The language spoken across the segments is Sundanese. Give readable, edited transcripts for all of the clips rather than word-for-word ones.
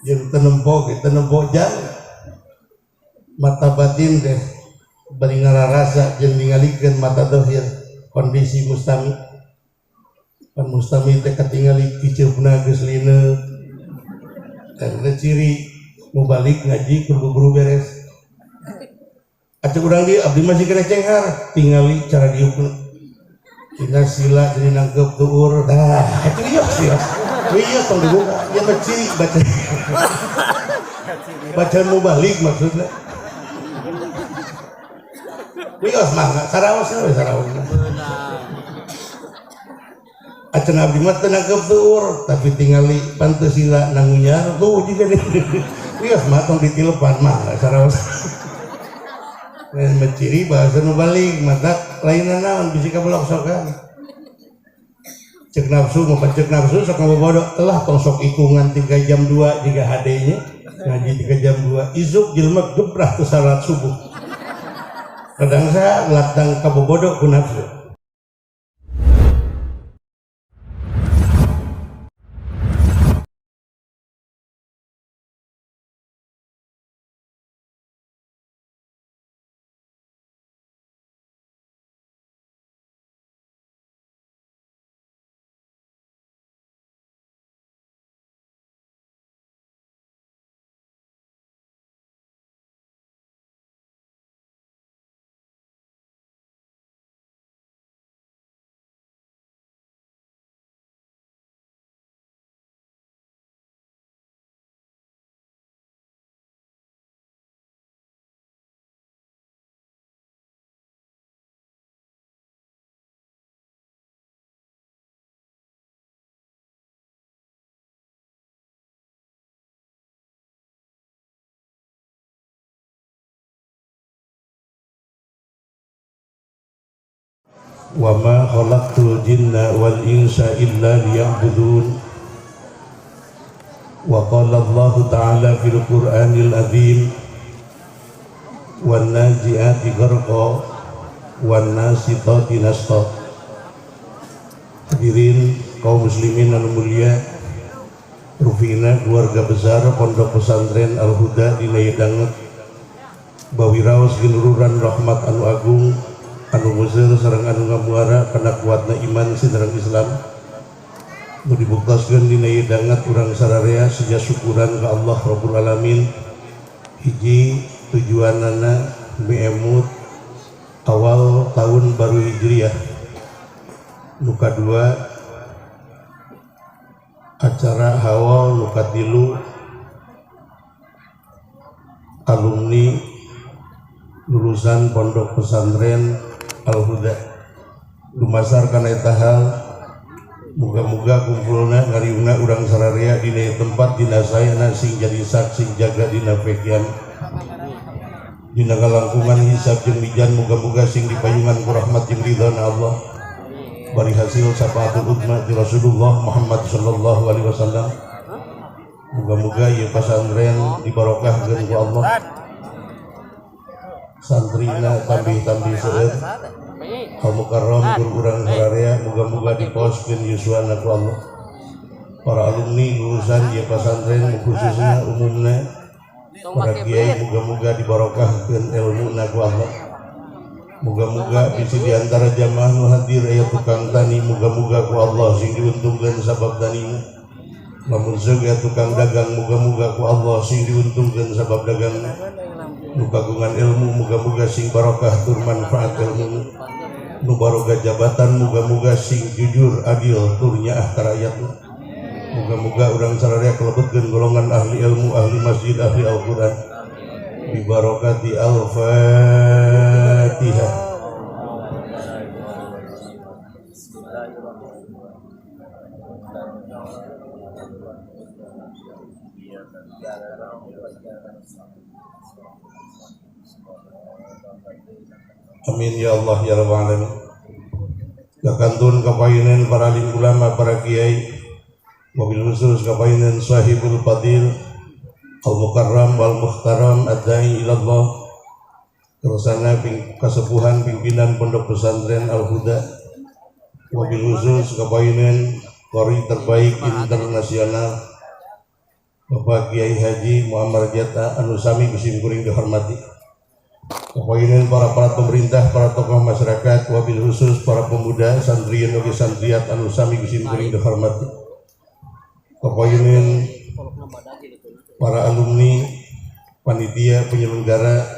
Jeung teu nempo ge teu nempo jang mata batin teh bari ngararasa jeung ningalikeun mata dohir kondisi mustami. Pan mustami teh katingali kiceupna geus lineuk. Eta ciri mubalik ngaji kudu guru beres. Atuh urang dieu abdi masih kena cenghar tingali cara diukna. Tina sila jadi nangkep tuur. Dah, atuh ieu sih. Ieu tong dibuka, ieu mah ciri baca. Bacaan mubalik maksudna. Wios mah saraos we saraos. Acan abdi mah teu nangkep tuur, tapi tingali pantes sila nangunyar tuh jiga nih. Wios mah tong ditilepan mah saraos. Lain menciri bahasa nu balik mata lainna naon bisi kabelok sokan. Cek nafsu mau cek nafsu sok ngabobodo telah tong sok ikungan 3 jam 2 jiga HD nya ngaji 3 jam 2 isuk jelema gebrah teu salat subuh. Kadang saya latang kabobodo ku nafsu. Wa ma khalaqtul jinna wal insa illa liya'budun. Wa qala Allah ta'ala fil Qur'anil azim wan nazi'ati gharqa wan nasitati nasta. Hadirin kaum muslimin anu mulia, rufina keluarga besar Pondok Pesantren Al-Huda dina ieu danget bawiraos gilururan rahmat anu agung anu muzer sareng anu ngamuara kana kuatna iman sinareng Islam nu dibuktoskeun dina ieu danget urang sararea seja syukuran ka Allah Rabbul Alamin. Hiji tujuanana miemut awal tahun baru Hijriah, nu kadua acara haul, nu katilu alumni lulusan Pondok Pesantren Al-Huda. Dumasar kana eta hal, muga-muga kumpulna ngariungna urang sararea dina tempat dina sayana sing jadi saksi jaga dina pekian dina kalangkungan hisab jeung mijan, muga-muga sing dipayungan ku rahmat jeung ridhona Allah bari hasil syafaatul udma di Rasulullah Muhammad sallallahu alaihi wasallam. Muga-muga ieu pasantren dibarokahkeun ku Allah, santrina tambih-tambih seueur, al mukarram guru urang sararea muga-muga diposkeun yuswana ku Allah. Para alumni lulusan ieu pasantren khususna umumna para kiai muga-muga dibarokahkeun ilmuna ku Allah. Muga-muga bisi di antara jamaah nu hadir aya tukang tani, muga-muga ku Allah sing diuntungkeun sabab tanina. Lamun seug aya tukang dagang, muga-muga ku Allah sing diuntungkeun sabab dagangna. Nu kagungan ilmu muga-muga sing barokah tur manfaat ilmuna. Nu baroga jabatan muga-muga sing jujur adil tur nyaah ka rakyatna. Muga-muga urang sararea kalebetkeun golongan ahli ilmu, ahli masjid, ahli Al-Qur'an. Bi barakati Al-Fatihah. Amin ya Allah ya Rabbal alamin. Kakantun kapayunan para alim ulama, para kiai, wabil khusus kapayunan sahibul fadil al-mukarram wal muhtaram ad-da'i ila Allah, kersana kasepuhan pimpinan Pondok Pesantren Al-Huda, wabil khusus kapayunan qori terbaik internasional Bapak Kiai Haji Muammar Jata anu sami ku sim kuring dihormati. Kapayuneun para aparat pemerintah, para tokoh masyarakat, wabil khusus para pemuda, santrian oge santriat anu sami ku sim kuring dihormati. Kapayuneun para alumni, panitia penyelenggara,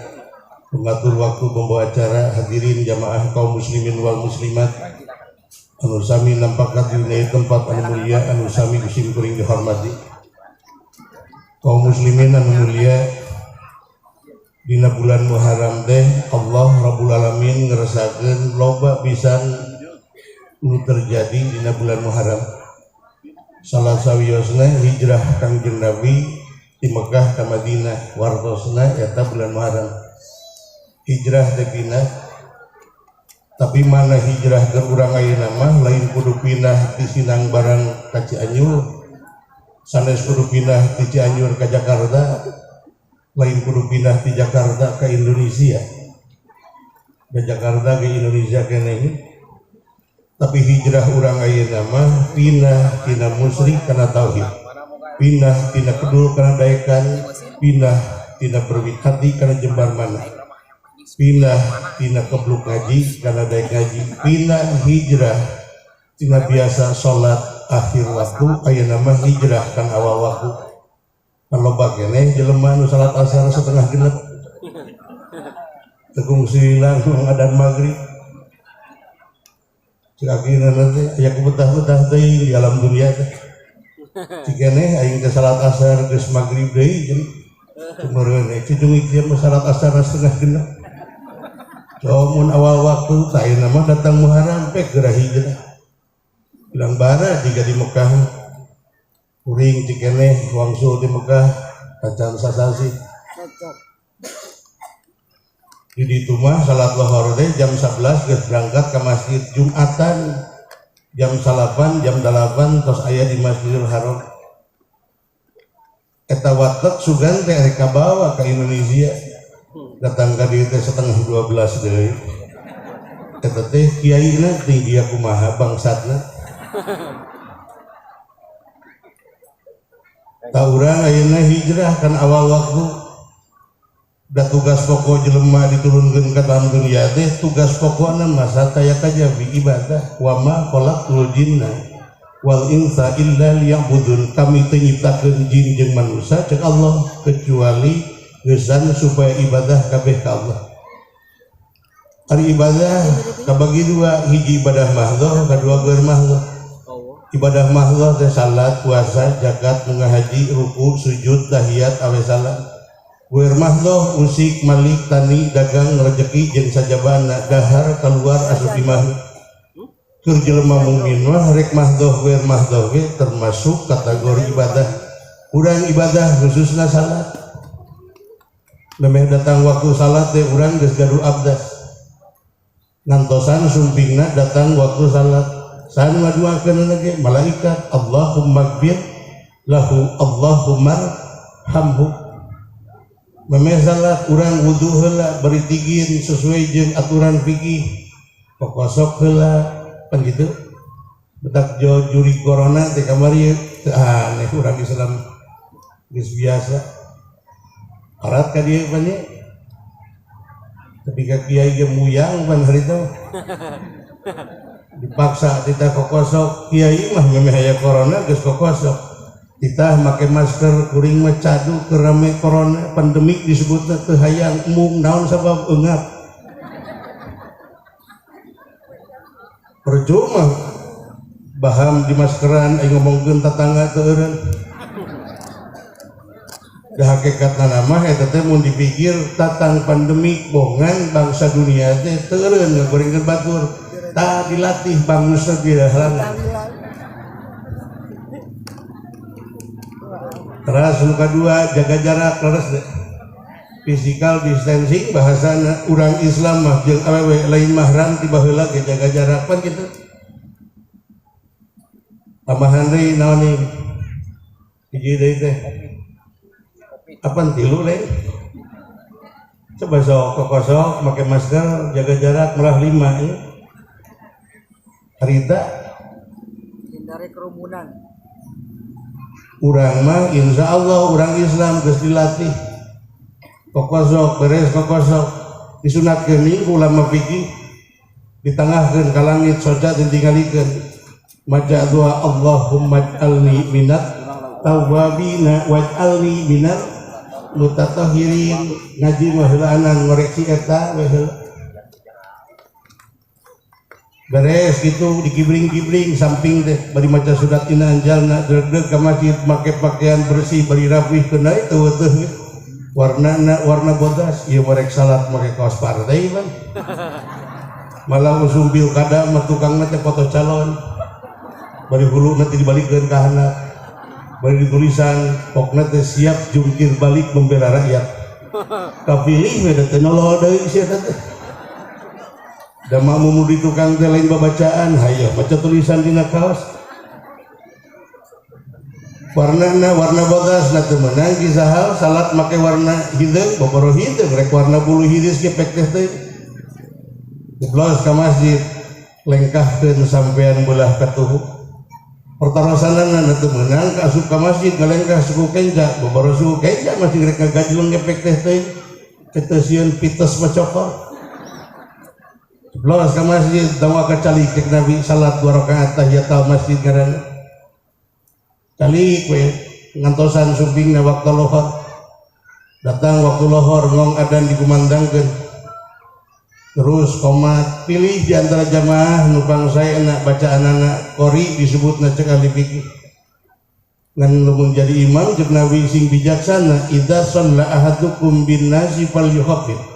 pengatur waktu pembawa acara, hadirin jamaah kaum muslimin wal muslimat anu sami nampak di tempat anu mulia anu sami ku sim kuring dihormati. Kaum muslimin anu mulia, dina bulan Muharram teh Allah Rabbul Alamin ngeresakeun loba pisan nu terjadi dina bulan Muharram. Salah sawiosna hijrah Kangjeng Nabi di Mekah ka Madinah, wartosna eta bulan Muharram. Hijrah teh pindah, tapi mana hijrah ke urang ayeuna mah lain kudu pindah ti Sinang barang ka Cianjur, sanes kudu pindah ti Cianjur ka Jakarta, lain kudu pindah ti Jakarta ke Indonesia, ke Jakarta ke Indonesia keneh. Tapi hijrah urang ayeuna mah pindah tina musyrik kana tauhid, pindah tina kedul kana daekan, pindah tina berwit hati kana jembar mana, pindah tina kebluk ngaji kana daek ngaji, pindah hijrah tina biasa salat akhir waktu ayeuna mah hijrah kan awal waktu. Kan loba keneh jelema nu salat asar 5:30 teu kungsi langsung adan maghrib. Cik nanti aya kubetah-betah teuing di alam dunia teh. Cikeneh aing teh salat asar geus maghrib deui jeung cumeureun cicung ieu mah salat asar 5:30. Mun awal waktu tah ayeuna mah datang Muharram pek geura hijrah. Bilang bara jika di Mekah kuring cikeneh wangsul di Mekah kacan sasasi. Di ditu mah salat lohor teh jam 11 geus berangkat ke masjid, Jumatan jam 9, jam 8 tos aya di Masjidil Haram. Eta watek sugan teh rek kabawa ka Indonesia. Datang ka dieu teh 11:30 deui. Eta teh kiaina teh dia kumaha bangsatna. Ta urang ayeuna hijrah kan awal waktu. Da tugas pokok jelema diturunkeun ka dalam dunia teh tugas pokokna masa taya kajabi ibadah, wa ma khalaqtul jinna wal insa illa liya'budun. Kami teu nyiptakeun jin jeung manusia cek Allah kecuali geusan supaya ibadah kabeh ka Allah. Ari ibadah kabagi dua, hiji ibadah mahdhah, kadua geur mahdhah. Ibadah mahdhah teh salat, puasa, zakat, munggah haji, ruku, sujud, tahiyat, awe salat. Geur mahdhah usik, malik, tani, dagang, rejeki jeung sajabana, dahar keluar asup imah. Keur jelema mukmin mah rek mahdhah geur mahdhah ge termasuk kategori ibadah. Urang ibadah khususna salat. Memeh datang waktu salat teh urang geus gaduh abdas. Ngantosan sumpingna datang waktu salat. Saha ngaduakeun ge malaikat, Allahumma gfir lahu, Allahumma arhamhu. Memeh salat urang wudu heula bari tigin sesuai jeung aturan fikih. Kokosok heula pan kitu. Betak juri corona teh kamari teu aneh urang Islam geus biasa. Arat ka dieu pan nya. Tapi ka kiai ge muyang pan harita. Dipaksa titah kokosok, kiai mah memeh aya corona geus kokosok. Titah make masker kuring mah cadu keur rame corona pandemik disebutna teu hayang embung naon sabab eungap. Percuma baham di maskeran aing ngomongkeun tatangga teu eureun. Da hakikatna mah eta teh mun dipikir tatang pandemik bohongan bangsa dunia teh teu eureun ngagorengkeun batur. Tah dilatih bangsa di halangan. Teras nu kadua jaga jarak leres deh. Physical distancing bahasana urang Islam mah jeung awewe lain mahram ti baheula ge jaga jarak pan kitu. Tambahan deui naon ieu? Hiji deui teh. Apan tilu lain? Coba sok kokosok make masker jaga jarak malah 5 ya. Harita hindari kerumunan. Urang mah insya Allah urang Islam geus dilatih kokosok beres kokosok disunatkeun ku ulama fikih ditangahkeun ka langit soja ditinggalikeun maca doa Allahumma ij'alni minat tawwabina waj'alni minal mutatahhirin ngaji mah heulaanan ngoreksi eta we heula beres gitu dikibring-kibring samping teh bari maca surat inna anjalna deg-deg ka masjid make pakaian bersih bari rapih keuna itu teuh warnana warna bodas ieu mah rek salat make kaos partai pan malah usum pilkada mah tukangna teh foto calon bari huluna teh dibalikeun ka handap bari ditulisan pokna teh siap jungkir balik membela rakyat kapilih we teh nolol deui sia teh da makmum di tukang teh lain babacaan hayo maca tulisan dina kaos warnana warna bodas na teu meunang kisahal salat make warna hideung boboro hideung rek warna bulu hideus ge pek teh teh jeblos ka masjid lengkahkeun sampean belah katuhu pertarosanana na teu meunang ka asup ka masjid ngalengkah suku kenca boboro suku kenca masih rek ngagajleng ge pek teh teh ketesieun pites mah cokor jeblos ka masjid dawa ka calik cek Nabi salat 2 rakaat tahiyatul masjid ngaranna calik we ngantosan sumpingna waktu lohor datang waktu lohor ngong adan dikumandangkeun terus komat pilih di antara jamaah nu pangsaena bacaanana qori disebutna cek ahli fikih ngan lamun jadi imam cek Nabi sing bijaksana idza shalla ahadukum bin nasi falyukhaffif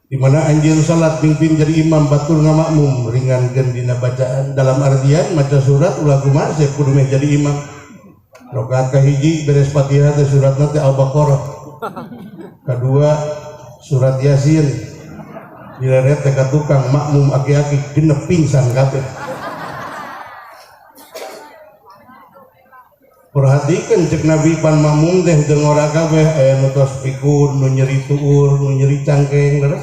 di mana anjeun salat mimpin jadi imam batur ngamakmum ringankeun dina bacaan dalam artian maca surat ulah kumaha kudu meh jadi imam rakaat kahiji beres Fatihah teh suratna teh Al-Baqarah kadua surat Yasin dileret teh ka tukang makmum aki-aki genep pingsan kabeh. Perhatikan cek Nabi pan makmum teh teu ngora kabeh aya nu tos pikun nu nyeri tuur nu nyeri cangkeng terus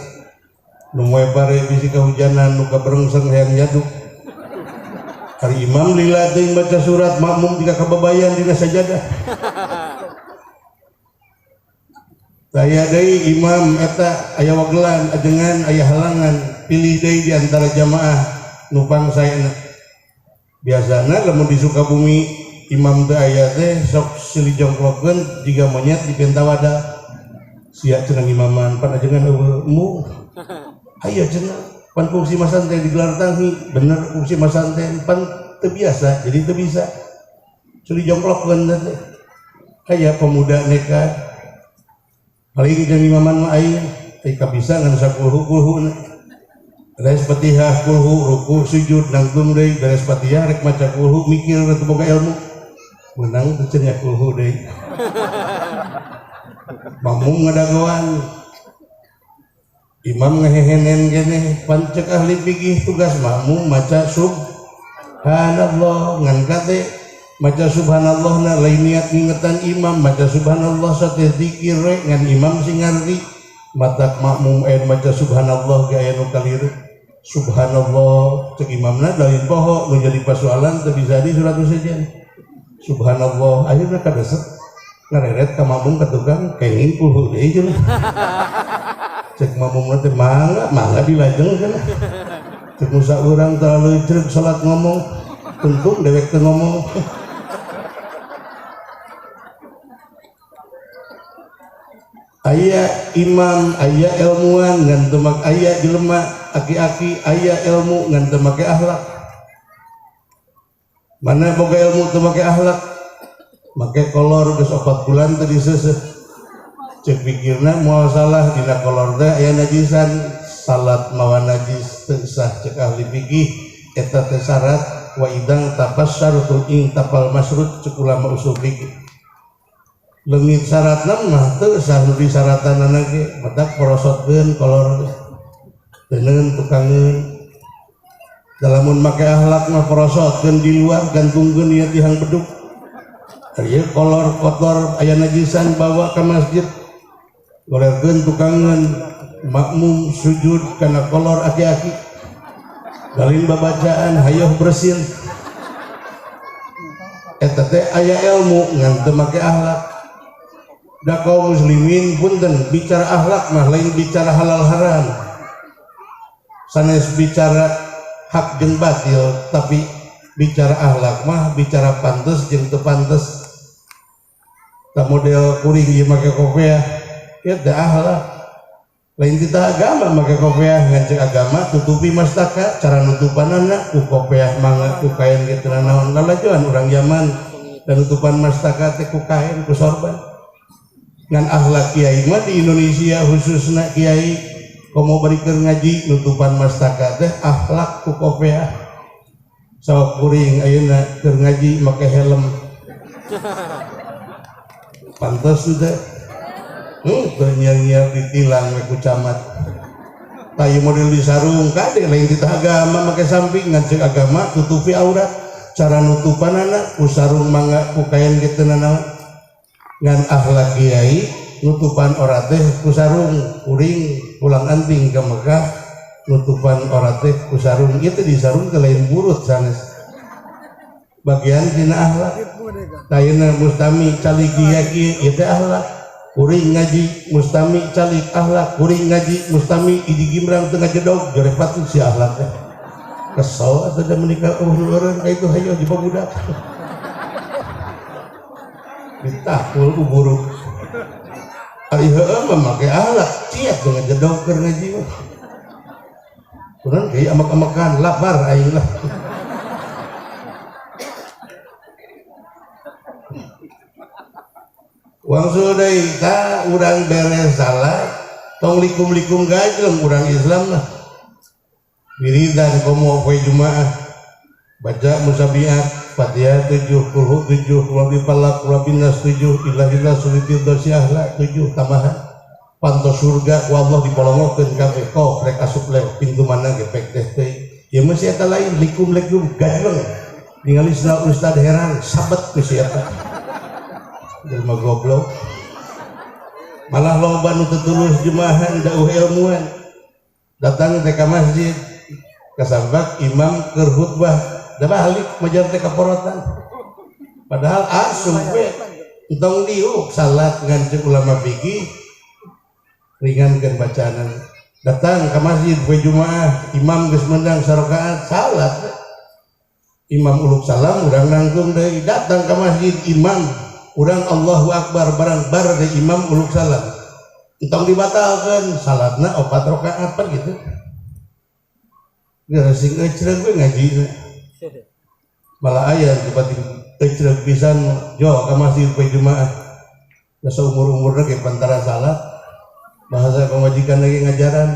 nu moe bare bisi kahujanan nu kaberengseng hayang jaduk. Hari imam lila teuing baca surat makmum jika kababayan dina sajadah. Daya deui imam eta aya wagelan ajengan aya halangan pilih deui di antara jamaah nu pangsaena. Biasana lamun di Sukabumi imam teu aya teh sok silih jongklokeun jiga monyet dipenta wadah. Sia cenah imaman pan ajengan eueuh embung. Hayo cenah pan fungsi masanten digelar tanghi bener fungsi masanten pan teu biasa jadi teu bisa. Silih jongklokeun teh. Aya pemuda nekat paling jeung imaman mah aing teh kabisa ngan sakulhu-kulhu beres Fatihah kulhu ruku sujud nangtung deui beres Fatihah rek maca kulhu mikir teu boga ilmu menang teu cenah kulhu deui makmum ngadagoan imam ngehehenen keneh pan cek ahli fikih tugas makmum maca subhanallah ngan kate maca subhanallah na lain niat ngingetan imam maca subhanallah sateh zikir we ngan imam sing ngarti matak makmum aya maca subhanallah ge aya nu kaliru subhanallah cek imamna lain poho nu jadi pasualan teu bisa di surat sejen subhanallah akhirna kadeset ngareret ka makmum ka tukang kenging kulhu deui cenah cek makmumna teh mangga mangga dilajeng cenah cek nu saurang terlalu cereg salat ngomong untung dewek teu ngomong. Aya imam, aya ilmuwan ngan teu make aya jelema aki-aki aya ilmu ngan teu make akhlak. Mana boga ilmu teu make akhlak? Make kolor geus 4 bulan teu diseuseuh. Cek pikirna moal salah dina kolor teh aya najisan, salat mawa najis teu sah cek ahli fikih eta teh syarat wa idang tafassartu ing tapal masrut cek ulama usul fikih. Leungit syaratna mah teu sah nu disaratanana ge matak porosotkeun kolor teuneun tukangeun. Lamun make akhlak mah porosotkeun di luar gantungkeun ieu tihang beduk. Ieu kolor kotor aya najisan bawa ka masjid golerkeun tukangeun makmum sujud kana kolor aki-aki. Galin babacaan hayoh bersin. Eta teh aya ilmu ngan teu make akhlak. Da kaum muslimin punten bicara akhlak mah lain bicara halal haram. Sanes bicara hak jeung batil, tapi bicara akhlak mah bicara pantes jeung teu pantes. Tah model kuring ieu make kopiah, ieu teh akhlak. Lain kita agama make kopiah ngan cek agama tutupi mastaka, cara nutupanana ku kopiah mangga ku kain kitu naon lalajoan urang zaman dan nutupan mastaka teh ku kain ku sorban. Ngan akhlak kiai mah di Indonesia khususna kiai komo bari keur ngaji nutupan mastaka teh akhlak ku kopiah. Sabab kuring ayeuna keur ngaji make helm. Pantes teh. Teu nyiar-nyiar ditilang we ku camat. Tah ieu model disarung kade lain titah agama make samping ngan ceuk agama tutupi aurat. Cara nutupanana ku sarung mangga ku kain kitu nanaon. Ngan akhlak kiai nutupan ora teh ku sarung, kuring pulang anting ke Mekah nutupan ora teh ku sarung, ieu teh disarung ke lain burut sanes. Bagian tina akhlak. Tayna mustami calik kiai ieu teh akhlak. Kuring ngaji mustami calik akhlak, kuring ngaji mustami hiji gimrang teu ngajedog jore patut si akhlak teh. Kesel atuh da menikah eueuh nu eureun ka itu hayo di babudak. Ditakul ku buruk. Ari heueuh mah make akhlak, ciat teu ngajedog keur ngaji mah. Kurang kiai amak-amakan lapar aing lah. Wangsul deui ta urang beres salat tong likum-likum gajleng urang Islam lah. Wiridan komo poe Jumaah baca musabiat Fatihah 7, Qul 7, Qul Falaq, Qul Nas 7, Ilah-ilah sulitil dosi ahla 7 tambahan. Pantos surga ku Allah dipolongokeun kabeh kok rek asup leh pintu mana gepek teh teh. Ya mesti eta lain likum-likum gajleng. Ningali ustad heran sabet ku si eta. Jelema goblok. Malah loba nu teu tulus jumaahan dauh ilmuan. Datang teh ka masjid kasambak imam keur khutbah da balik majar teh kaporotan. Padahal asup we entong diuk salat ngan ceuk ulama fikih ringankeun bacaanan. Datang ka masjid poe Jumaah imam geus meunang sarakaat salat we. Imam uluk salam urang nangtung deui. Datang ka masjid imam urang Allahu Akbar barang bar deui imam uluk salam. Entong dibatalkeun salatna 4 rakaat pan gitu. Geus sing ecreug we ngajina. Malah aya tiba-tiba ecreug pisan jo ka masjid poe Jumaah. Da saumur-umurna ge pantara salat. Bahasa pamajikan lagi ngajaran.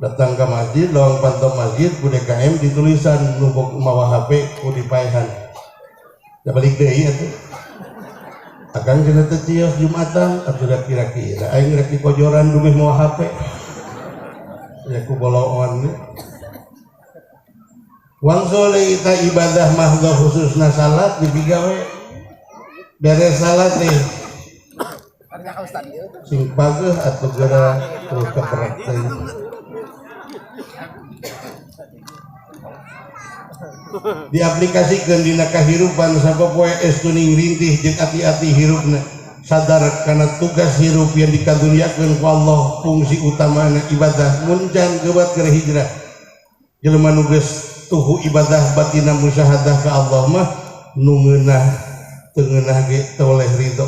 Datang ke masjid, lawang pantau masjid ku DKM ditulisan nu mawa HP ku dipaehan. Da balik deui atuh. Akang cenah teu cios Jumatan atuh da kira-kira aing rek dikojoran dumeh mawa HP. Ya ku boloon. Wangsul deui ta ibadah mahdhah khususna salat dipigawe. Beres salat teh sing pageuh atuh geura terus keperak teh. Diaplikasikeun dina kahirupan sapopoe estuning rintih jeung ati-ati hirupna sadar kana tugas hirup yang dikaduniakeun ku Allah fungsi utamana ibadah mun can geubat keur hijrah. Jelema nu geus tuhu ibadah batina musyahadah ka Allah mah nu ngeunah teu ngeunah ge teu oleh ridho.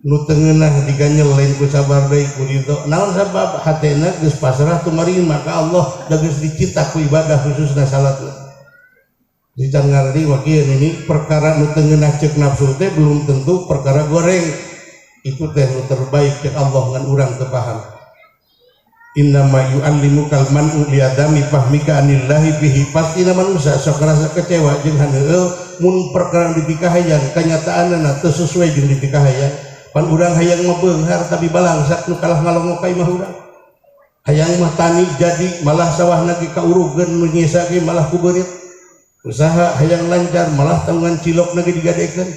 Nu teu ngeunah diganyel lain ku sabar deui ku ridho. Naon sabab hatena geus pasrah tumarima ka Allah da geus dicita ku ibadah khususna salatna. Dican ngarti wakil ini perkara nu teu ngeunah ceuk nafsu teh belum tentu perkara goreng. Itu teh nu terbaik ceuk Allah ngan urang teu paham. Innama yu'allimukal man'u liadami fahmika anillahi bihi. Pastina manusia sok rasa kecewa jeung haneueul mun perkara dipikahayang kanyataanna teu sesuai jeung dipikahayang. Pan urang hayang mah beunghar tapi balangsak nu kalah ngalongok ka imah urang. Hayang mah tani jadi malah sawahna ge kaurugeun nu nyesa ge malah ku beurit. Usaha hayang lancar malah tanggungan cilok ge digadekeun.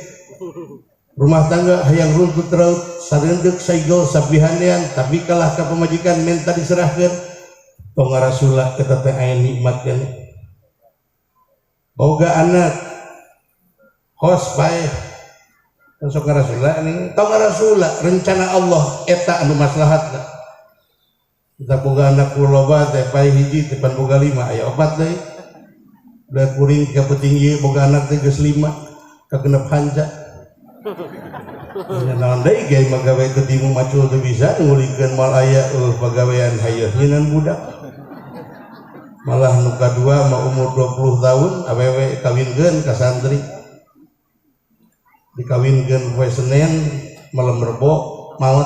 Rumah tangga hayang runtut raut sareundeuk saigel sabihanean tapi kalah ka pamajikan menta diserahkeun. Tong ngarasula eta teh aya nikmat keneh. Boga anak Hos bae. Sok ngarasula nih, tong ngarasula rencana Allah eta anu maslahatna. Kita boga anak loba teh pae hiji teh pan boga 5 aya opat deui. Da kuring ka petinggi boga anak teh geus 5 kagenep hanca. Nya naon deui ge magawe teu dimu macul teu bisa ngulikeun moal aya pagawean hayeuh nyinan budak. Malah nu kadua mah umur 20 tahun awewe kawinkeun ka santri. Dikawinkeun poe Senin malam Rebo maot.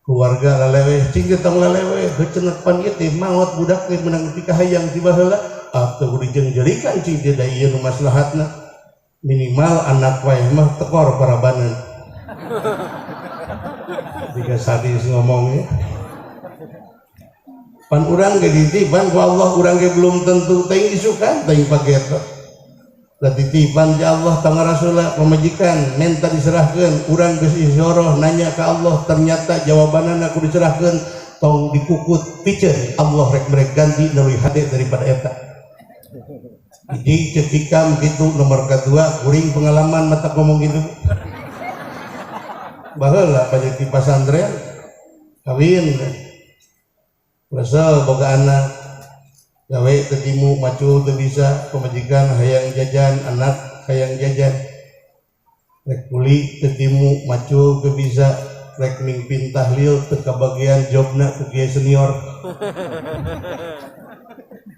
Keluarga laleweh cing tong laleweh heuceuneuh pan ieu teh maot budak teh meunang pikahayang ti baheula atuh dijengjerikan cing teh da ieu nu maslahatna minimal anak wae mah tekor parabanan. Jika sadis ngomongnya pan urang ge dititipan ku Allah urang ge belum tentu teuing isukan teuing pageto. Lah titipan ya Allah tang Rasulullah pamajikan menta diserahkeun urang geus isyarah nanya ka Allah ternyata jawabanana kudu diserahkeun tong dikukut piceun Allah rek merek ganti leuwih hade daripada eta. Hiji ceuk hikam kitu nomor kadua kuring pengalaman mata ngomong gitu. Baheula banyak di pasantren kawin resel boga anak gawe teu timu macul teu bisa pamajikan hayang jajan anak hayang jajan rek kuli teu timu macul teu bisa rek mimpin tahlil teu kabagian jobna ku kiai senior.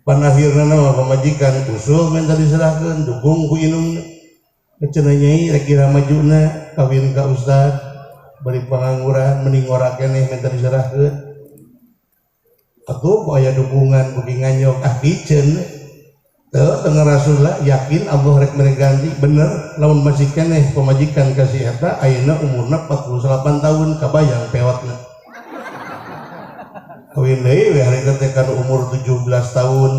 Pan akhirna mah pamajikan usul minta diserahkeun dukung ku indungna cenah nyai rek kira majuna kawin ka ustad bari pangangguran mending ngora keneh minta diserahkeun. Atuh aya dukungan beuki nganyok ah piceun teu teu Rasulullah yakin Allah rek mere ganti bener lamun masih keneh pamajikan ka si eta ayeuna umurna 48 tahun kabayang pewatna. Kawin deui we harita teh kan umur 17 tahun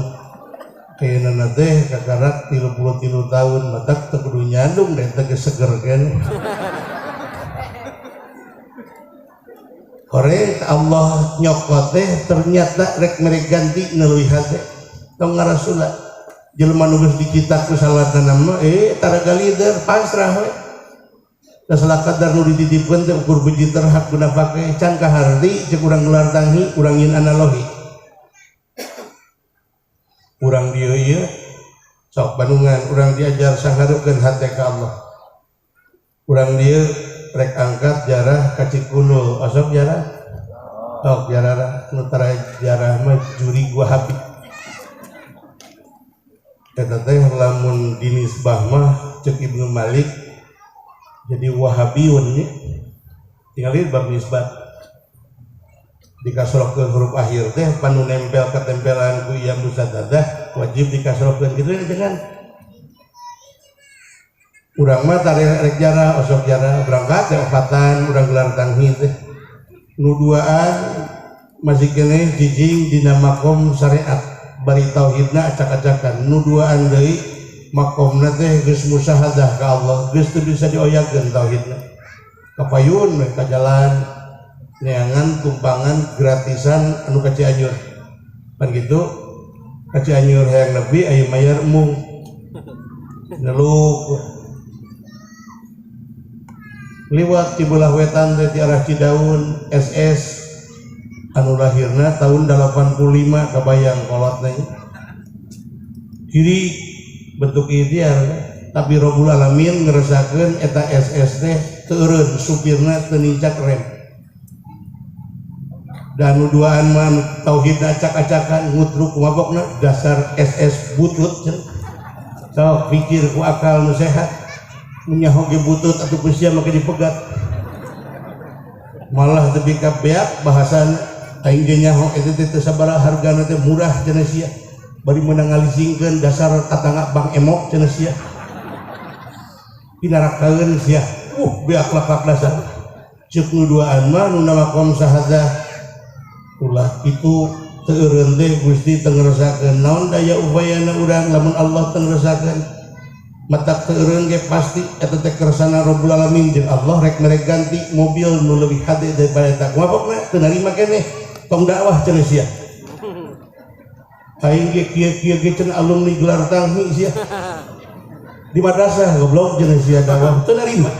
ayeuna teh kakarak 33 tahun matak teu kudu nyandung da eta geus seger keneh. Hore Allah nyokot teh ternyata rek mere ganti leuwih hade tong ngarasula jelema nu geus dicita ku salatna mah tara galider pasrah we da salakadar nu dititipkeun teh ukur beji terhak guna pake can kaharti ceuk urang gelar tanghi urang nyin analogi urang dieu ieu sok Bandungan urang diajar sanghareukeun hate ka Allah urang dieu rek angkat jarah ka Cikunul osok jarah sok jarah nu tara jarah mah juri gua hapi eta teh lamun dinisbah mah ceuk Ibnu Malik jadi Wahabiyun nya tinggal bab nisbat dikasrohkeun huruf akhir teh panu nempel ketempelan ku ieu musadadah wajib dikasrohkeun kitu dengan urang mah tare rek jarah osok jarah berangkat teh opatan urang gelar tanghi teh nu duaan masih keneh jijing dina makom syariat bari tauhidna acak-acakan nu duaan deui makomna teh geus musyahadah ka Allah geus teu bisa dioyakeun tauhidna kapayun we ka jalan neangan tumpangan gratisan anu ka Cianjur pan kitu ka Cianjur hayang nepi aya mayar embung ngeluk liwat di belah wetan teh di arah Cidaun SS anu lahirna tahun 85 kabayang kolotna kiri bentuk ikhtiar tapi Robbul Alamin ngeresakeun eta SS teh teu eureun supirna teu nincak rem dan nu duaan mah tauhid acak-acakan ngutruk mabokna dasar SS butut sok pikir ku akal nu sehat nyaho ge butut atuh ku sia make dipegat malah tepi ka beak bahasana aing ge nyaho eta teh teu sabaraha hargana teh murah cenah sia bari meunang ngalisingkeun dasar tatangga Bang Emok cenah sia pinarakaeun sia beak lapak dasar ceuk nu duaan mah nu makom sahadah ulah kitu teu eureun teh Gusti teu ngerasakeun naon daya upayana urang lamun Allah teu ngerasakeun matak teu eureun ge pasti eta teh kersana Rabbul Alamin jeung Allah rek mere ganti mobil nu leuwih hade daripada eta mabokna teu narima keneh tong dakwah cenah sia aing ge kieu-kieu ge cenah alumni gelar tanghi sia Di madrasah goblok jeung sia dakwah teu narima.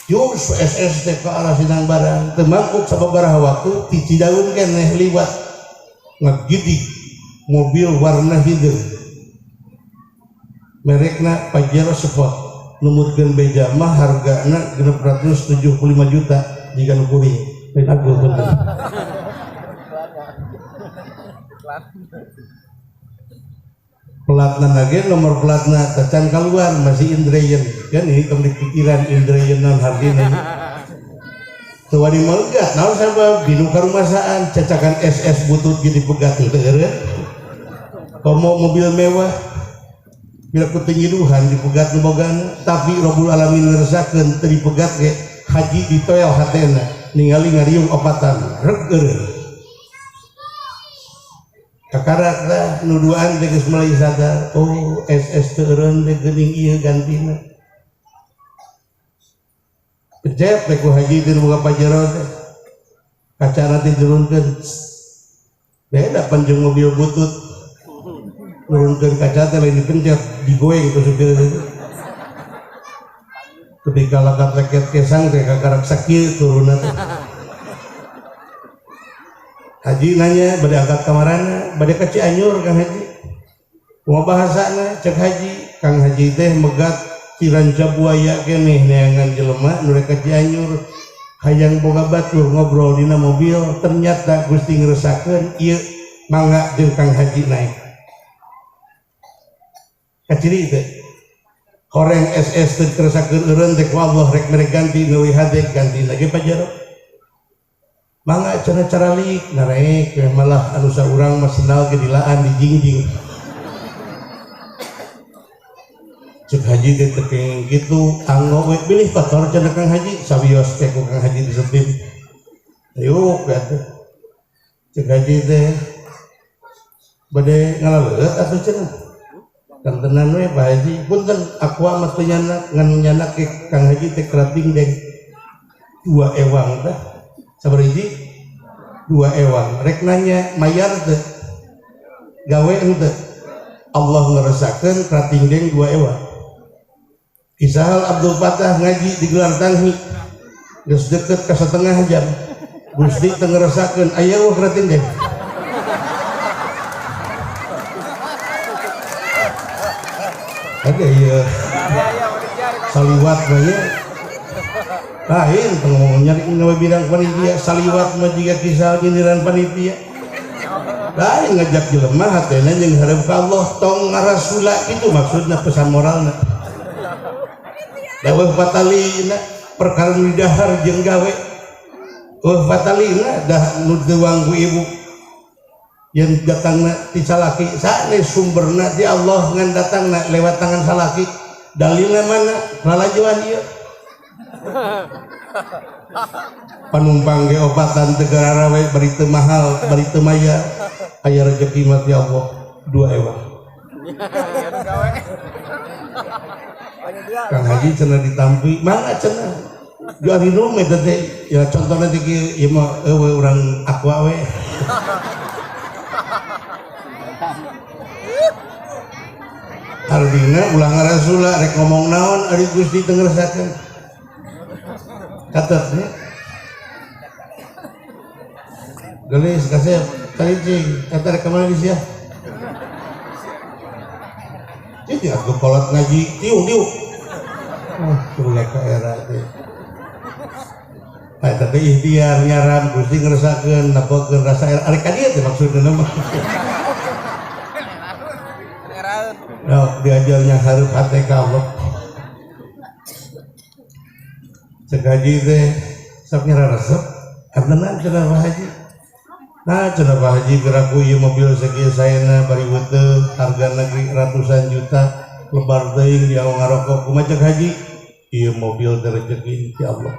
Jus SS teh ka arah Sinang Barang teu mangkuk sababaraha waktu ti Cidaun keneh liwat ngagidig mobil warna hideung merekna Pajero Sport numutkeun beja mah hargana 675 juta jika nu kuring lain agul punten. Pelatna lagi nomor pelatna tacan keluar masih Indreyen kan ini tong dipikiran Indreyen non hardina teu wani megat naon sabab dinu karumasaan cacakan SS butut ge dipegat teu eureun komo mobil mewah bila ku tingiduhan dipegat nu bogana tapi Rabbul Alamin ngeresakeun teu dipegat ge haji ditoel hatena ningali ngariung opatan reg eureun. Kakarak dah nu duaan teh geus mulai sadar oh SS teu eureun teh geuning ieu gantina pencet teh ku haji teh nu boga Pajero teh kacana teh diturunkeun beda panjang mobil butut nurunkeun kaca teh lain dipencet digoeng ku supir teh ketika lakat leket kesang teh kakarak sakieu turunna teh. Haji nanya bade angkat kamarana bade ka Cianjur Kang Haji kumaha bahasana cek Haji Kang Haji teh megat ti Ranca Buaya keneh neangan jelema nu rek ka Cianjur hayang boga batur ngobrol dina mobil ternyata Gusti ngresakeun ieu mangga jeung Kang Haji naik kaciri teh horeng SS teu keresakeun eureun teh ku Allah rek mere ganti nu hade ganti lagi Pajero mangga cenah caralik narek malah anu saurang mah sendal ge dilaan dijingjing cek haji teh teu kenging kitu anggo we bilih kotor cenah Kang Haji sawios teh ku Kang Haji disetim yuk atuh cek haji teh bade ngalaleueut atuh cenah kantenan we Pak Haji punten aqua mah teu nyanak ngan nyanak ke Kang Haji teh kerating deng 2 ewang tah sabar hiji 2 ewang rek nanya mayar teu gawe henteu Allah ngeresakeun kerating deng 2 ewang. Kisahal Abdul Fatah ngaji digelar tanghi geus deket ka setengah jam Gusti teu ngeresakeun aya eueuh kerating deng. Ada ieu saliwat mah nya lain ngomong nyari ngawe bidang panitia saliwat mah jiga kisah nyindiran panitia lain ngajak jelema hatena jeung hareup ka Allah tong ngarasula itu maksudna pesan moralna daweuh fatalina perkara nu dahar jeung gawe eueuh fatalina dah nu deuang ku ibu yang datangna ti salaki sanes sumberna ti Allah ngan datangna lewat tangan salaki dalilna mana lalajoan ieu panumpang ge obatan teu gararawe bari teu mahal bari teu maya aya rezeki mah ti Allah 2 ewang. Kang Haji cenah ditampi mangga cenah jual minum eta teh ya contohna teh kieu ieu mah eueuh urang aqua we. Artinya ulah ngarasula rek ngomong naon ari Gusti teu ngresakeun. Catet nya. Gelis kasep cicing eta rek ka mana di sia? Cicing atuh kolot ngaji tiung diuk. Oh, ulah ka era teh. Eta teh ikhtiar nyaran Gusti ngresakeun napokeun rasa era arek ka dieu teh maksudna mah. Nah, diajarnya hareup hate ka Allah. Cek haji teh sok nyararesep kantenan cenah Pak Haji. Nah cenah Pak Haji geraku ieu mobil sakieu saena bari weteu hargana ge ratusan juta lebar teuing dia ngarokok kumaha cek haji ieu mobil teh rejeki ti Allah.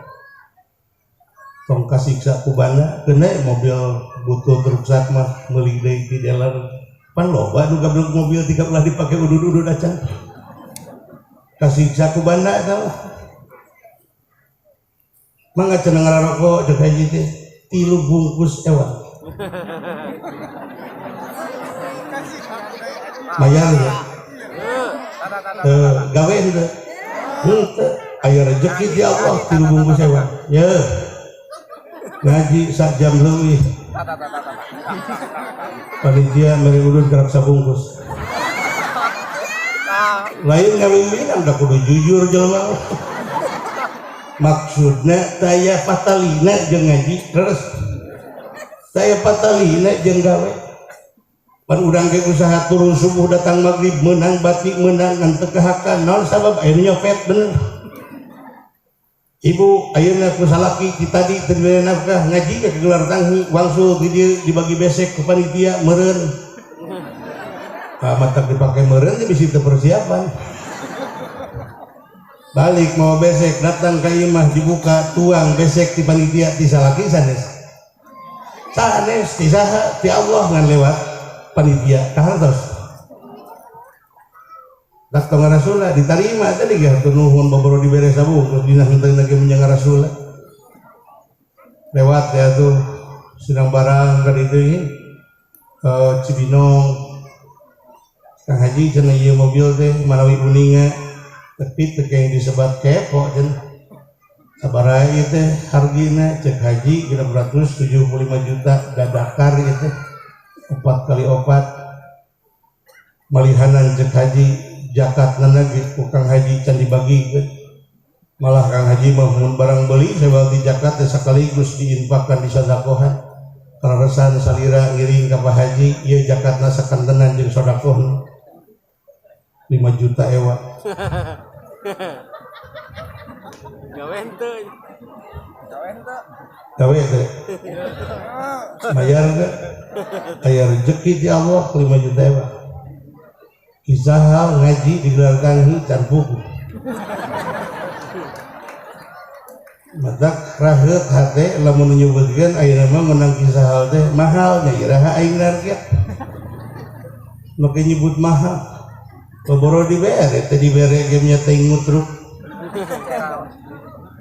Tong kasiksa ku banda keuna mobil butuh ruksak mah meuli deui ti dealer. Pan loba nu gablek mobil tiga belah dipake udud-udud acan. Kasiksa ku banda eta mah. Mangga cenah ngararokok cek haji teh 3 bungkus ewang. Bayar ya. Gawe henteu. Henteu. Aya rezeki ti Allah 3 bungkus ewa. Ye. Ngaji sak jam leuwih. Panitia mere udud gerak sabungkus. Lain ngawimbinan da kudu jujur jelema. Maksudna taya patalina jeung ngaji terus. Taya patalina jeung gawe. Pan urang ge usaha turun subuh datang magrib meunang batik meunang ngan teu kahakan naon sabab aya nyopet bener. Ibu ayeuna ku salaki ti tadi teu dibere nafkah ngaji ke gelar tanghi wangsul di dieu dibagi besek ku panitia meureun. Ka matak dipake meureun teh bisi teu persiapan. Balik mau besek datang ka imah dibuka tuang besek ti panitia ti salaki sanes. Sanes ti saha ti Allah ngan lewat panitia kahartos. Dak tong ngarasula ditarima tadi ge hatur nuhun baboro dibere sabungkus dina henteu lagi menyang ngarasula. Lewat ya tuh sedang barang ka ditu ieu Cibinong. Kang Haji cenah ieu mobil teh manawi uninga tapi teu keng disebat kepo cenah. Sabaraha ieu teh hargina cek haji 675 juta dadakar ieu teh 4 kali 4 malihanan cek haji zakat lagi ku Kang Haji can dibagi malah Kang Haji mah mun barang beli sebab di zakat teh sakaligus diinfakkan disedekahan kaleresan salira ngiring ka Pak Haji ieu zakatna sakantenan jeung sedekah 5 juta ewa. Gawe henteu. Gawe teh. Bayar teh. Aya rezeki di Allah 5 juta ewa. Kisah ngaji digelar tanghi can buku. Matak raheut hate lamun nyebutkeun ayeuna mah menang kisah hal teh mahal nya iraha aing rakyat. Make nyebut mahal. Boro dibere teh dibere ge nya teh ngutruk.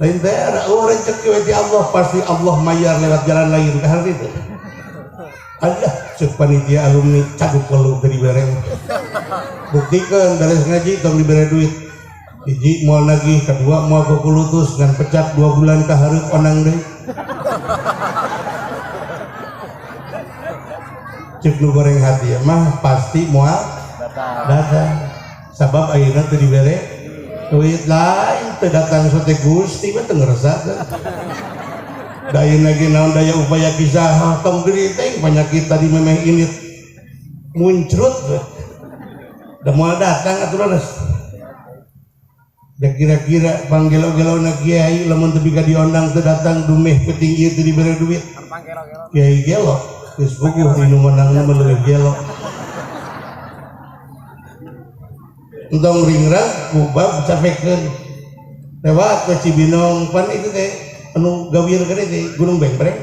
Lain teh oh rezeki we ti Allah pasti Allah mayar lewat jalan lain ka hal itu. Allah cek panitia alumni caduk kalau teh dibere. Buktikeun beres ngaji tong dibere duit. Hiji moal nagih, kedua moal kukulutus ngan pecat 2 bulan ka hareup onang deui. Cek nu goreng hati mah pasti moal datang. Sabab ayeuna teu dibere duit lain teu datang sote Gusti mah teu ngerasa teh. Da ayeuna ge naon daya upaya kisah tong geuring penyakit tadi memeh init muncrut we. Da moal datang atuh leres. Da kira-kira panggelo-gelona kiai lamun teu bika diondang teu datang dumeh penting ieu teu dibere duit. Kiai gelo geus puguh inu menangna mah leuwih gelo. Entong ringrang kubab capekeun lewat ke Cibinong pan itu teh anu gawir gede teh Gunung Bengbreng.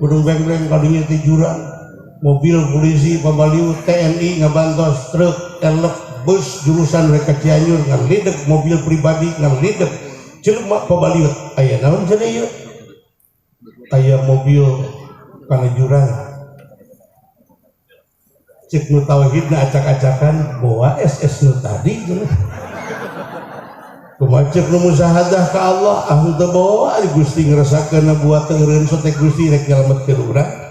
Gunung Bengbreng kadinya teh jurang mobil polisi pambaliut TNI ngabantos truk elep bus jurusan rek ka Cianjur ngalideg mobil pribadi ngalideg jelema pambaliut aya naon cenah ieu aya mobil kana jurang cek nu tauhidna acak-acakan bawa SS nu tadi cenah kumaha cek nu musahadah ka Allah ah teu bawa ari Gusti ngerasakeun buat teu eureun sote Gusti rek nyalametkeun urang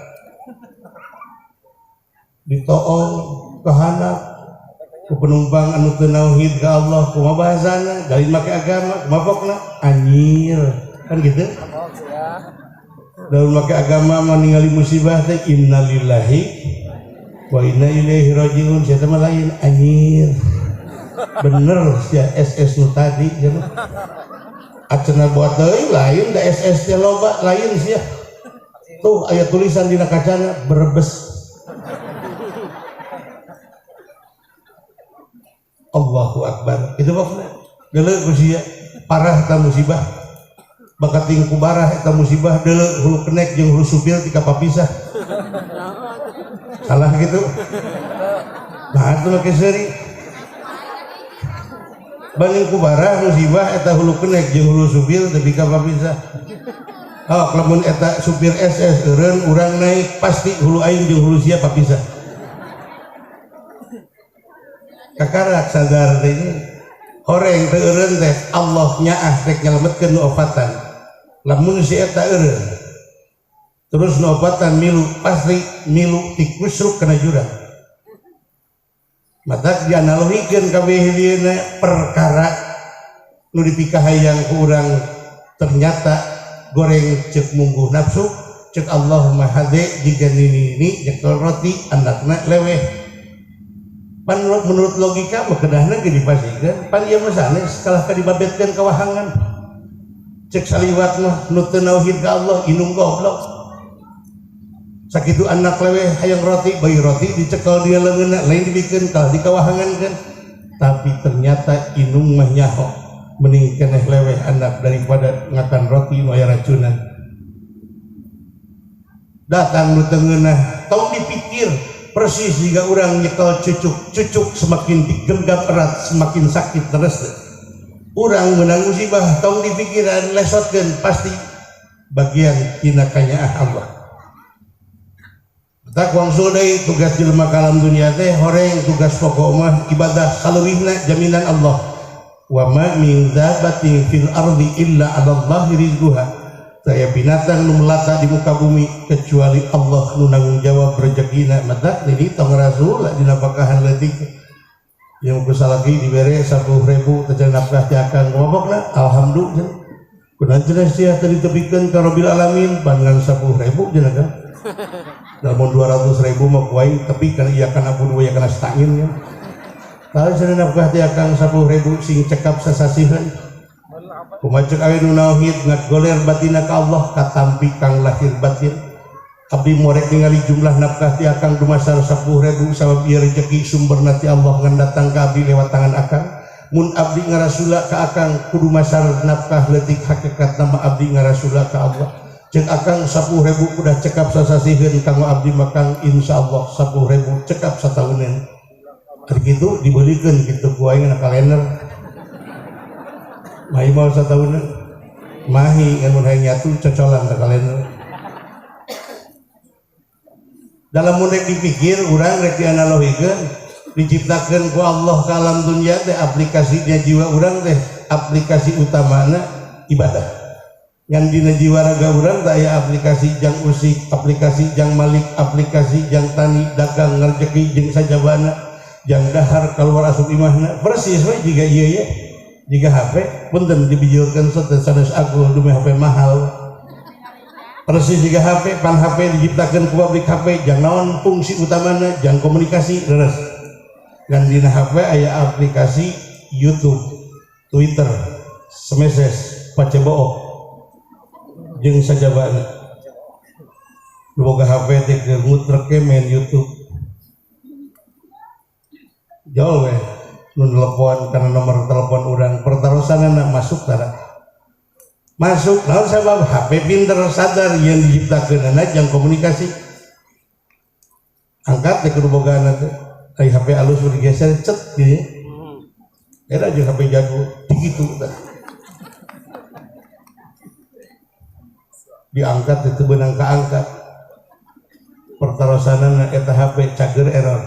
ditoong kahanap ku penumpang anu teu nauhid ka Allah kumaha bahasana dalil make agama kumaha pokna anjir kan gitu daun make agama mah ningali musibah teh innalillahi wa inna ilaihi rajiun sia teh mah lain anjir bener sia SS nu tadi cenah acenah buat deui lain da SS teh loba lain sia tuh aya tulisan dina kacana Brebes. Allahu Akbar itu maksudnya deuleu ku sia parah eta musibah bakating ku barah eta musibah deuleu hulu kenek jeung hulu supir tika papisah salah gitu nah itu make seuri banding ku barah musibah eta hulu kenek jeung hulu supir teu ka papisah oh lamun eta supir SS eureun urang naik pasti hulu aing jeung hulu sia papisah. Kakarak sadar teh horeng teu eureun teh Allah nyaah rek nyelametkeun nu opatan. Lamun si eta eureun terus nu opatan milu pasti milu tikusruk kana jurang. Matak dianalogikeun kabeh dieuna perkara nu dipikahayang ku urang ternyata goreng cek mungguh nafsu cek Allahumma hade jiga nini nyekel roti anakna leweh. Pan menurut logika mah kedahna ge dipasikeun pan ieu mah sanes kalah ka dibabetkeun ka wahangan. Cek saliwat mah nu teu nauhid ka Allah indung goblok. Sakitu anak leweh hayang roti bayi roti dicekel dia leungeunna lain dibikeun kalah dikawahangankeun. Tapi ternyata indung mah nyaho mending keneh leweh anak daripada ngakan roti nu aya racunan. Datang nu teu ngeunah tong dipikir persis jika urang nyekel cucuk, cucuk semakin digenggam erat semakin sakit terus. Urang menang musibah tong dipikiran lesotkeun pasti bagian tina kanyaah Allah. Tak wangsul deui tugas jelema ka alam dunia teh horeng tugas pokok mah ibadah saleuwihna jaminan Allah. Wa ma min dabbatin fil ardi illa 'ala Allahi rizquha. Saya binatang nu melata di muka bumi kecuali Allah nu nanggung jawab rezekina. Matak nini tong rasul dinapakahan leutik yang kusalaki dibere 10.000 teh nafkah ti akang mabokna alhamdulillah. Kunaon cenah sia teu ditepikeun ka Rabbil alamin pangan 10.000 cenah kan. Lamun 200.000 mah ku aing tapi kan ieu kana abu dua kana stangin ya. Lalu cenah nafkah ti akang 10.000 sing cekap sasasiheun. Kumaha cek awe nu nauhid ngagoler batinna ka Allah katampi kang lahir batin. Abdi morek ningali jumlah nafkah ti akang dumasar 10.000 sabab ieu rejeki sumberna ti Allah ngan datang ka abdi lewat tangan akang. Mun abdi ngarasula ka akang kudu masar nafkah leutik hakikat nama abdi ngarasula ka Allah. Cek akang 10.000 udah cekap sasasiheun kanggo abdi makang insyaallah 10.000 cekap sataunan. Ari kitu dibeulikeun kitu ku aing na kalender. Mahi mau sataunan. Mahi ngan mun hayang nyatu cocolan ka kalender. Dalam mun rek dipikir urang rek dianalogikeun diciptakeun ku Allah ka alam dunia teh aplikasi dia jiwa urang teh aplikasi utamana ibadah. Ngan dina jiwa raga urang teh aya aplikasi jang usik, aplikasi jang malik, aplikasi jang tani, dagang, ngarejeki jeung sajabana, jang dahar keluar asup imahna. Persis we jiga ieu ye. Jiga HP punten dibijilkeun sanes aku dume HP mahal. Persis jiga HP, pan HP diciptakeun ku pabrik HP jang naon fungsi utamana jang komunikasi leres. Ngan dina HP aya aplikasi YouTube, Twitter, Smeses, Facebook jeung sajabana. Nu boga HP teh keur ngutrek main YouTube. Jauh we nu telepon kana nomor telepon urang pertarosanana masuk tara. Masuk naon sabab HP pinter sadar yang diciptakeunana jang komunikasi. Angkat teh kudu bogana teh. Ai HP alus digeser cet gini. Era jeung HP jago dikitu tah. Diangkat itu benang keangkat. Pertarosanana eta HP cager error.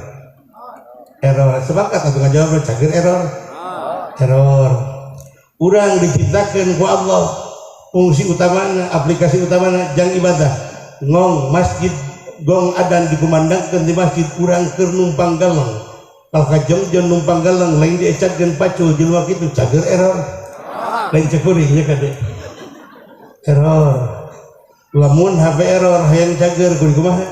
Error sepakat atuh ngajawab cager error. Error. Urang diciptakeun ku Allah fungsi utamana, aplikasi utamana jang ibadah. Ngong masjid gong adan dikumandangkeun di masjid urang keur numpang galeng. Kalau kajongjon numpang galeng lain diecatkeun pacul jelema kitu cager error. Lain cekuring nya kade. Error. Lamun HP error hayang cager kudu kumaha?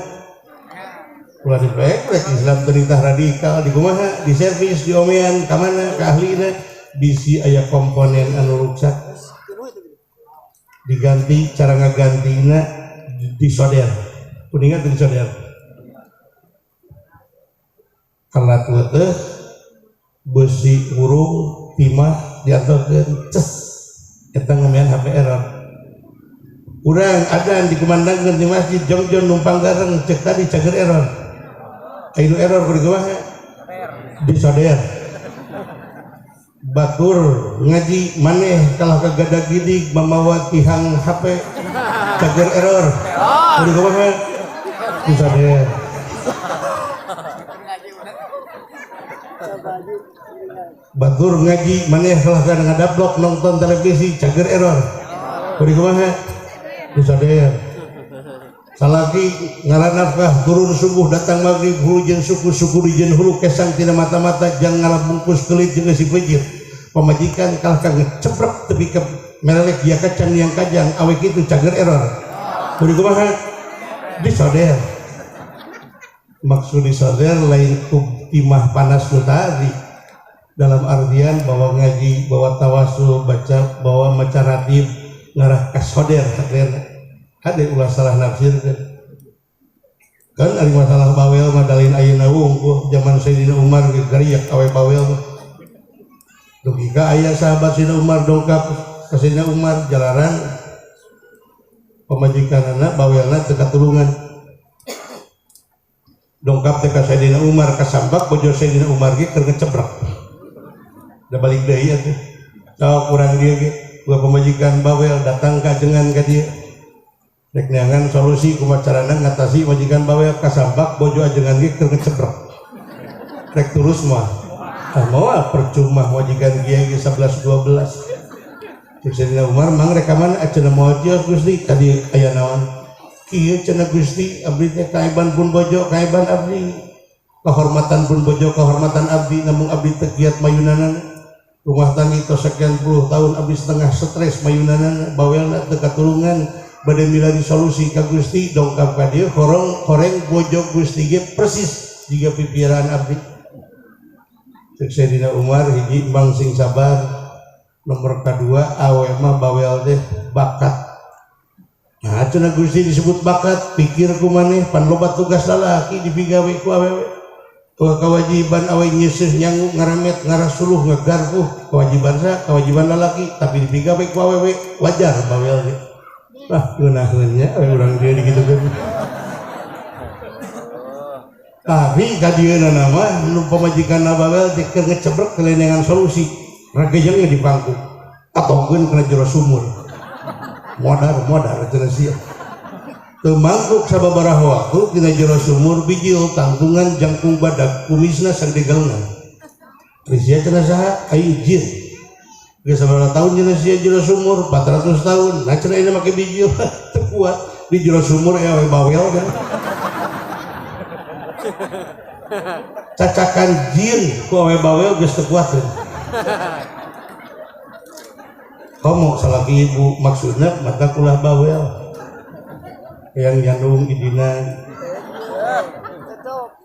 Ulah diprek Islam perintah radikal di kumaha? Di servis diomean ka mana ka ahlina bisi aya komponen anu ruksak. Diganti cara ngagantina disoder. Kuningan teu disoder. Alat teh besi hurung timah diantokeun ces eta ngomean HP error. Urang adan dikumandangkeun di masjid jongjon numpang gareng cek tadi cager error. Anu error kudu kumaha? Disoder. Batur ngaji maneh kalah kagadag gidig mamawa tihang HP cager error. Kudu kumaha? Disoder. Batur ngaji maneh kalahkan ngadablok nonton televisi cager error. Kudu kumaha? Disoder. Salaki ngaran nafkah turun subuh datang maghrib hulu jeung suku-suku di jeung hulu kesang tina mata-mata jang ngalabungkus kelit jeung si pejir. Pamajikan kalahkan ngeceprek tepi ka melelek dia kacang yang kajang awe kitu cager error. Kudu kumaha? Disoder. Maksud disoder lain ku timah panas nu tadi. Dalam artian bawa ngaji, bawa tawasul, baca, bawa maca ratib, ngarah kasoder hatena. Hade ulah salah nafsirkeun. Kan ari masalah bawel mah dalin ayeuna wungkul zaman Sayyidina Umar ge gariak awe bawel mah. Dugi ka aya sahabat Sayyidina Umar dongkap ka Sayyidina Umar jalaran pamajikanana bawelna teu katulungan. Dongkap teh ka Sayyidina Umar kasambak bojo Sayyidina Umar ge keur ngecebrek. Da balik deui atuh. Sok urang dieu ge gua pamajikan bawel datang ka ajengan ka dieu. Rek neangan solusi kumaha carana ngatasi majikan bawel kasambak bojo ajengan ge keur ngecebrek. Rek terus mah. Ah moal percuma majikan kiai ge 11 12. Cek Sayyidina Umar mang rek ka mana cenah moal kios Gusti tadi aya naon. Kieu cenah Gusti abdi teh kaeban pun bojo kaeban abdi. Kehormatan pun bojo kehormatan abdi namun abdi teu kiat mayunanana. Rumah tangga itu sekian puluh tahun abdi setengah stres mayunanana bawelna teu katulungan bade milari solusi ka Gusti dongkap ka dieu horong horeng bojo Gusti ge persis jiga pipiran abdi. Cek Sayyidina Umar hiji mang sing sabar nomor kadua awe mah bawel teh bakat. Nah cenah Gusti disebut bakat pikir ku maneh pan loba tugas lalaki dipigawe ku awewe. Kewajiban awe nyeuseh nyangu ngaramet ngarasuluh ngegarpuh kewajiban sa kewajiban lalaki tapi dipigawe ku awewe wajar bawel ge. Wah ngeunaheun nya awe urang dieu digitukeun. Tapi ka dieuna mah nu pamajikanna bawel teh keur ngecebrek kelenengan solusi ragejeng di pangku atongkeun kana jero sumur. Modar-modar cenah sia. Teu mangkuk sababaraha waktu dina jero sumur bijil tangtungan jangkung badag kumisna sagede galengan. Sia cenah saha? Aing jin. Geus sabaraha tahun cenah sia jero sumur? 400 tahun. Nah cenah ini make bijil teu kuat di jero sumur aya we bawel kan. Cacakan jin ku awe bawel geus teu kuat. Komo salaki ibu maksudna mata kulah bawel. Yang nyandung idinan.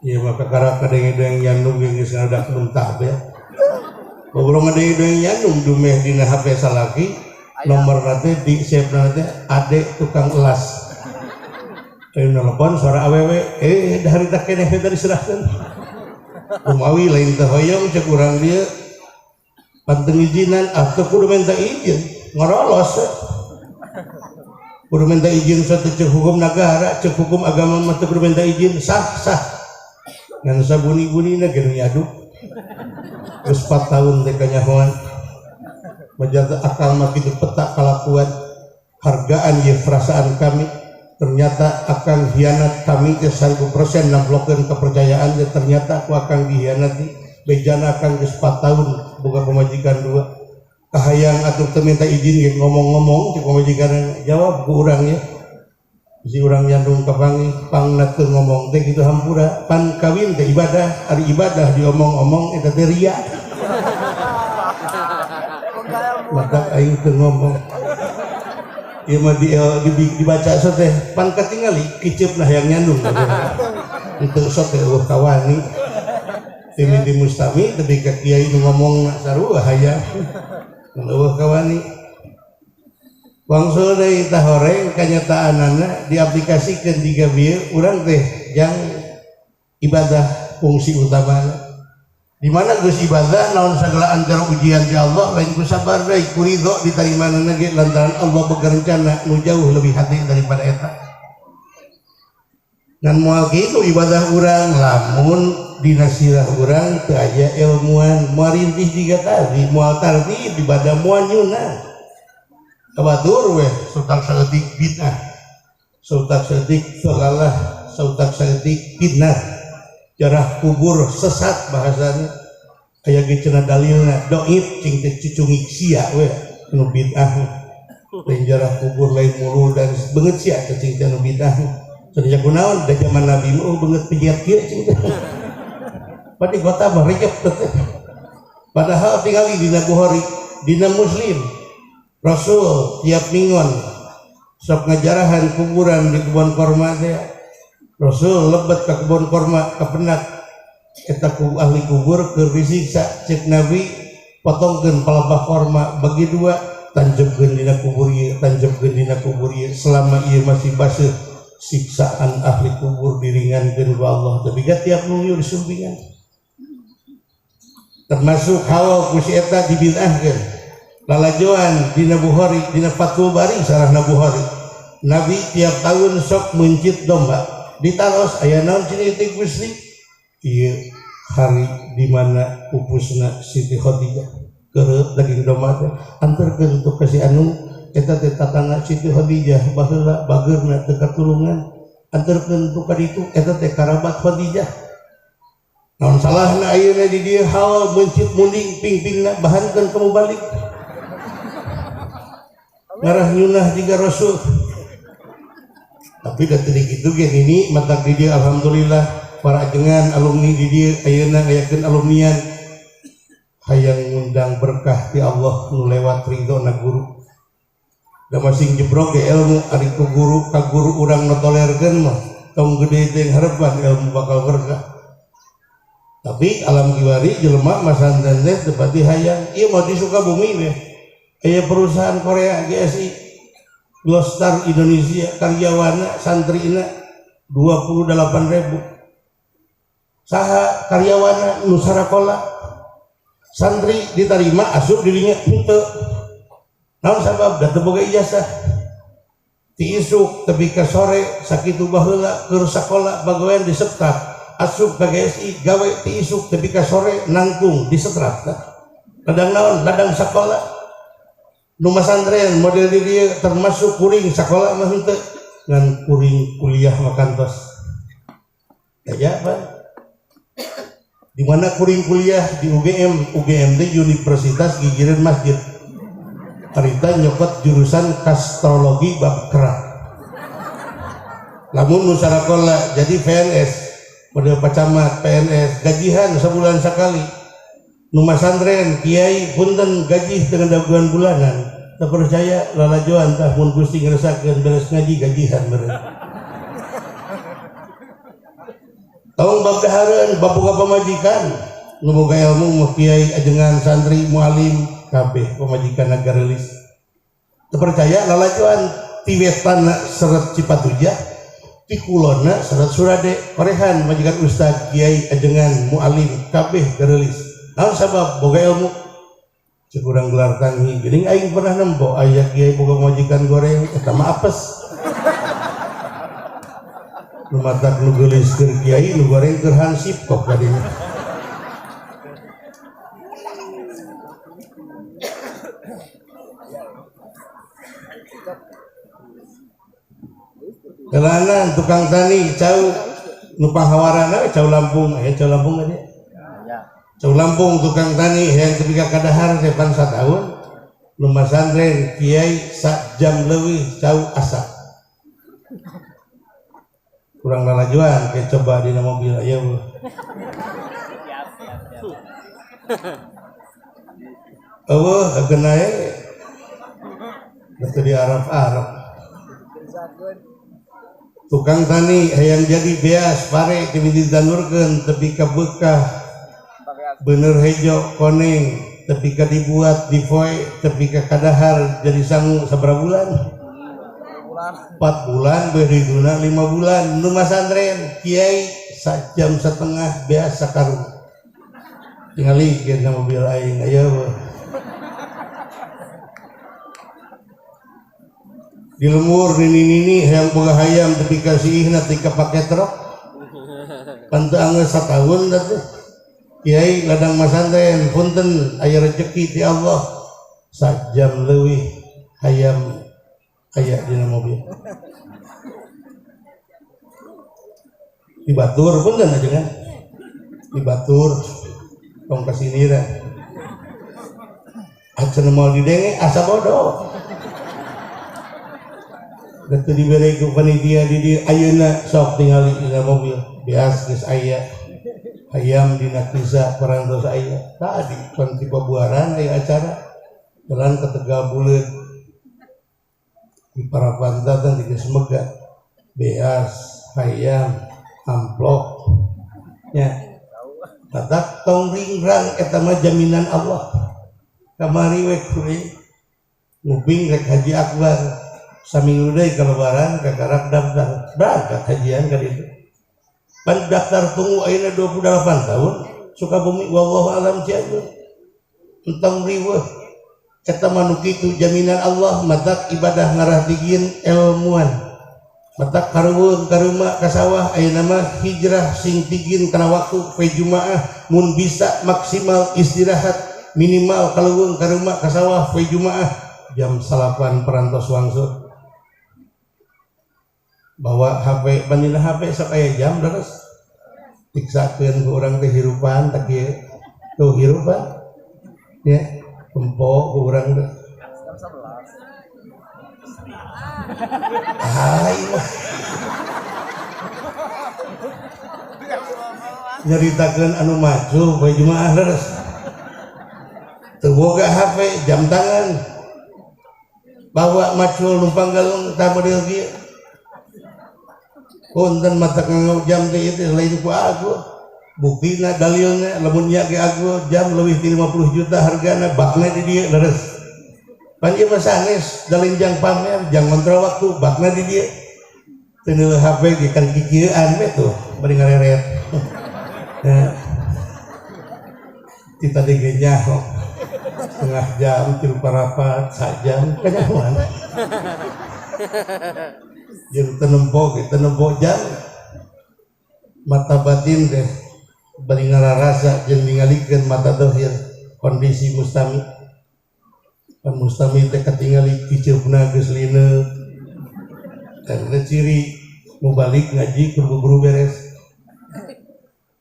Ieu mah kakara kadenge-denge nyandung geus ngadak muntah be. Ngobrol ngadenge-denge nyandung dumeh dina HP salaki nomor teh di save teh ade tukang elas. Nelpon suara awewe harita keneh teh diserahkeun. Kumawi lain teh hoyong cek urang dieu panteng izinan atuh kudu minta izin ngorolos. Kudu minta izin satu cek hukum negara cek hukum agama mah teu kudu minta izin sah sah. Ngan sabuni-bunina ge nu nyaduk. Geus 4 tahun teh kanyahoan. Majar akal mah kitu peta kalakuan hargaan ye perasaan kami. Ternyata akan hianat kami ke 1000% namplokeun kepercayaan teh ternyata aku akan dihianati bejana akan geus 4 tahun boga pamajikan dua kahayang atuh teu minta izin ge ngomong-ngomong cek pamajikan jawab ku urang ya si urang nyandung kapangi pangna teu ngomong teh kitu hampura pan kawin teh ibadah ari ibadah diomong-omong eta teh ria maka aing teu ngomong. Ieu mah dibaca sok teh pan katingali kiceupna hayang nyandung. Henteu sok teh eueuh kawani. Timiti mustami tepi ka kiai nu ngomong sarua hayang. Eueuh kawani. Wangsul deui tah horeng kanyataanana diaplikasikeun jiga bieu urang teh jang ibadah fungsi utamana. Di mana geus ibadah naon sagala antara ujian ti Allah lain ku sabar deui ku ridho ditarimana ge lantaran Allah berencana nu jauh lebih hati daripada eta. Dan moal kitu ibadah urang lamun dina sirah urang teu aya ilmuan moal rintih jiga tadi moal tartib ibadah moal nyunah. Kabatur weh sautak saeutik bid'ah sautak saeutik dhalalah sautak saeutik fitnah jarah kubur sesat bahasanya Aya ge cenah dalilna doib cing teh cucungik sia we nu bid'ah lain jarah kubur lain mulu dan beungeut sia teh cing teh nu bid'ah. Cenah kunaon da zaman Nabi mah beungeut penyet kieu cing teh. Padi kota mah rejep teh. Padahal tingali dina Bukhari, dina Muslim, Rasul tiap minggon sok ngajarahan kuburan di kebun korma teh. Rasul lebet ka kebun korma kapenak eta ku ahli kubur keur disiksa cek Nabi potongkeun palebah korma bagi dua tanjebkeun dina kubur ieu tanjebkeun dina kubur ieu selama ieu masih baseuh siksaan ahli kubur diringankeun ku Allah tapi ga tiap nuyu disumpingan termasuk hawa ku si eta dibid'ahkeun lalajoan dina Bukhari dina Fathul Bari sarahna Bukhari Nabi tiap tahun sok mencit domba ditaros aya naon cenah teh Gusti ieu hari di mana pupusna Siti Khadijah keureup daging domba teh anterkeun untuk ka si anu eta teh tatangga Siti Khadijah baheula bageurna teu katulungan anterkeun untuk ka ditu eta teh karabat Khadijah naon salahna ayeuna di dieu hawa mencit munding ping-pingna bahankeun ka mubalik ngarah nyunah jiga Rasul tapi da teu kitu ge nini matak di dieu alhamdulillah para ajengan alumni di dieu ayeuna ngayakeun alumnian hayang ngundang berkah ti Allah nu lewat ridhona guru da masing jebrok ge ilmu ari ku guru ka guru urang nu tolerkeun mah tong gede teh harepan ilmu bakal berkah tapi alam kiwari jelema masantren teh teu pati hayang ieu mah di Sukabumi we aya perusahaan Korea GSI Glostar Indonesia karyawana santrina 28.000 saha karyawana nu sarakola santri diterima asup dirinya henteu naon sabab da teu boga ijazah ti isuk tepi ka sore sakitu baheula keur sakola bagawean disetrap asup ka GSI gawe ti isuk tepi ka sore nangtung disetrap ladang naon ladang sakola nu masantren model di dieu termasuk kuring sakola mah henteu ngan kuring kuliah mah kantos aya pan di mana kuring kuliah di UGM, UGM teh Universitas Gigireun Masjid. Harita nyokot jurusan kastrologi bab kerak. Lamun nu sarakola jadi PNS, model pacamat PNS, gajihan sebulan sekali. Nu masantren kiai punten gaji dengan daguan bulanan. Teu percaya lalajoan tah mun Gusti ngresakeun beres ngaji gajihan meureun. Tong bab dahareun bab boga pamajikan nu boga ilmu mah kiai ajengan santri mualim kabeh pamajikan nagarelis teu percaya lalajoan ti wetanna seret Cipatujah ti kulonna seret Surade korehan majikan ustad kiai ajengan mualim kabeh garelis naon sabab boga ilmu cek urang gelar tanghi geuning aing pernah nempo aya kiai boga pamajikan goreng eta mah apes nu matak nu geulis keur kiai nu goreng keur hansip kok kadinya Jalanan tukang tani cau nu pahawarana cau Lampung aya cau Lampung aja cau Lampung tukang tani hayang tepi ka kadahar teh pan sataun nu masantren kiai sak jam leuwih cau asa kurang lalajuan kayak coba dina mobil aya bu. Eueuh ageuna e teu di Arab-Arab tukang tani hayang jadi beas pare teu ditanurkeun tepi ka beukah bener hejo koneng tepi ka dibuat difoe tepi ka kadahar jadi sangu sabaraha bulan 4 bulan beureuduna 5 bulan nu masantren kiai sajam setengah beas sakarung tingali geuna mobil aing aya di lemur nini-nini hayang boga hayam tepi ka siihna teu pake truk pan teu anggeus sataun teh kiai ladang masantren punten aya rejeki ti Allah sajam leuwih hayam aya dina mobil di batur punten aja kan di batur Tong kasiniran. Acan moal didenge asa bodoh. Da teu dibere ku panitia di dieu ayeuna sok tingali dina mobil beas geus aya. Hayam dina kisa parantos aya. Tadi pan ti pabuaran aya acara jalan ke Tegal Buleud. Di Parapantatan di geus megah. Beas, hayam, amplop nya. Tatak tong ringrang eta mah jaminan Allah. Kamari we kuring nguping rek haji akbar saminggu deui ka lebaran kakarak daftar berangkat hajian ka ditu. Pan daftar tunggu ayeuna 28 tahun Sukabumi wallahu alam Cianjur. Entong riweuh eta mah nu kitu jaminan Allah matak ibadah ngarah digin ilmuan. Matak karuweung karuma ka sawah ayeuna mah hijrah sing tigin kana waktu poe Jumaah mun bisa maksimal istirahat minimal kaluweung karuma ka sawah poe Jumaah jam 9 parantos wangsul. Bawa HP panjina HP sok aya jam terus tiksakeun ku urang teh hirupan teh kieu tuh hirupan nya tempo ku urang teh jam 11. Hai mah nyaritakeun anu maju poe Jumaah terus teu boga HP jam tangan bawa macul numpang galung tah model kieu. Punten mata nganggo jam teh ieu lain ku aku. Buktina dalilna lamun nya ge aku jam leuwih ti 50 juta hargana bakna di dieu leres. Pan ieu mah sanes dalinjang pamer jang ngontrol waktu bakna di dieu. Teu neueuh HP ge kan kikieuan we tuh bari ngareret. Nah. Ti tadi ge nyaho. Setengah jam tilu parapat sajam kanyahoan. Jeung teu nempo jam mata batin teh bari ngararasa jeung ningalikeun mata dohir kondisi mustami. Pan mustami teh katingali kiceupna geus lineuk. Karena ciri mau balik ngaji kudu beres.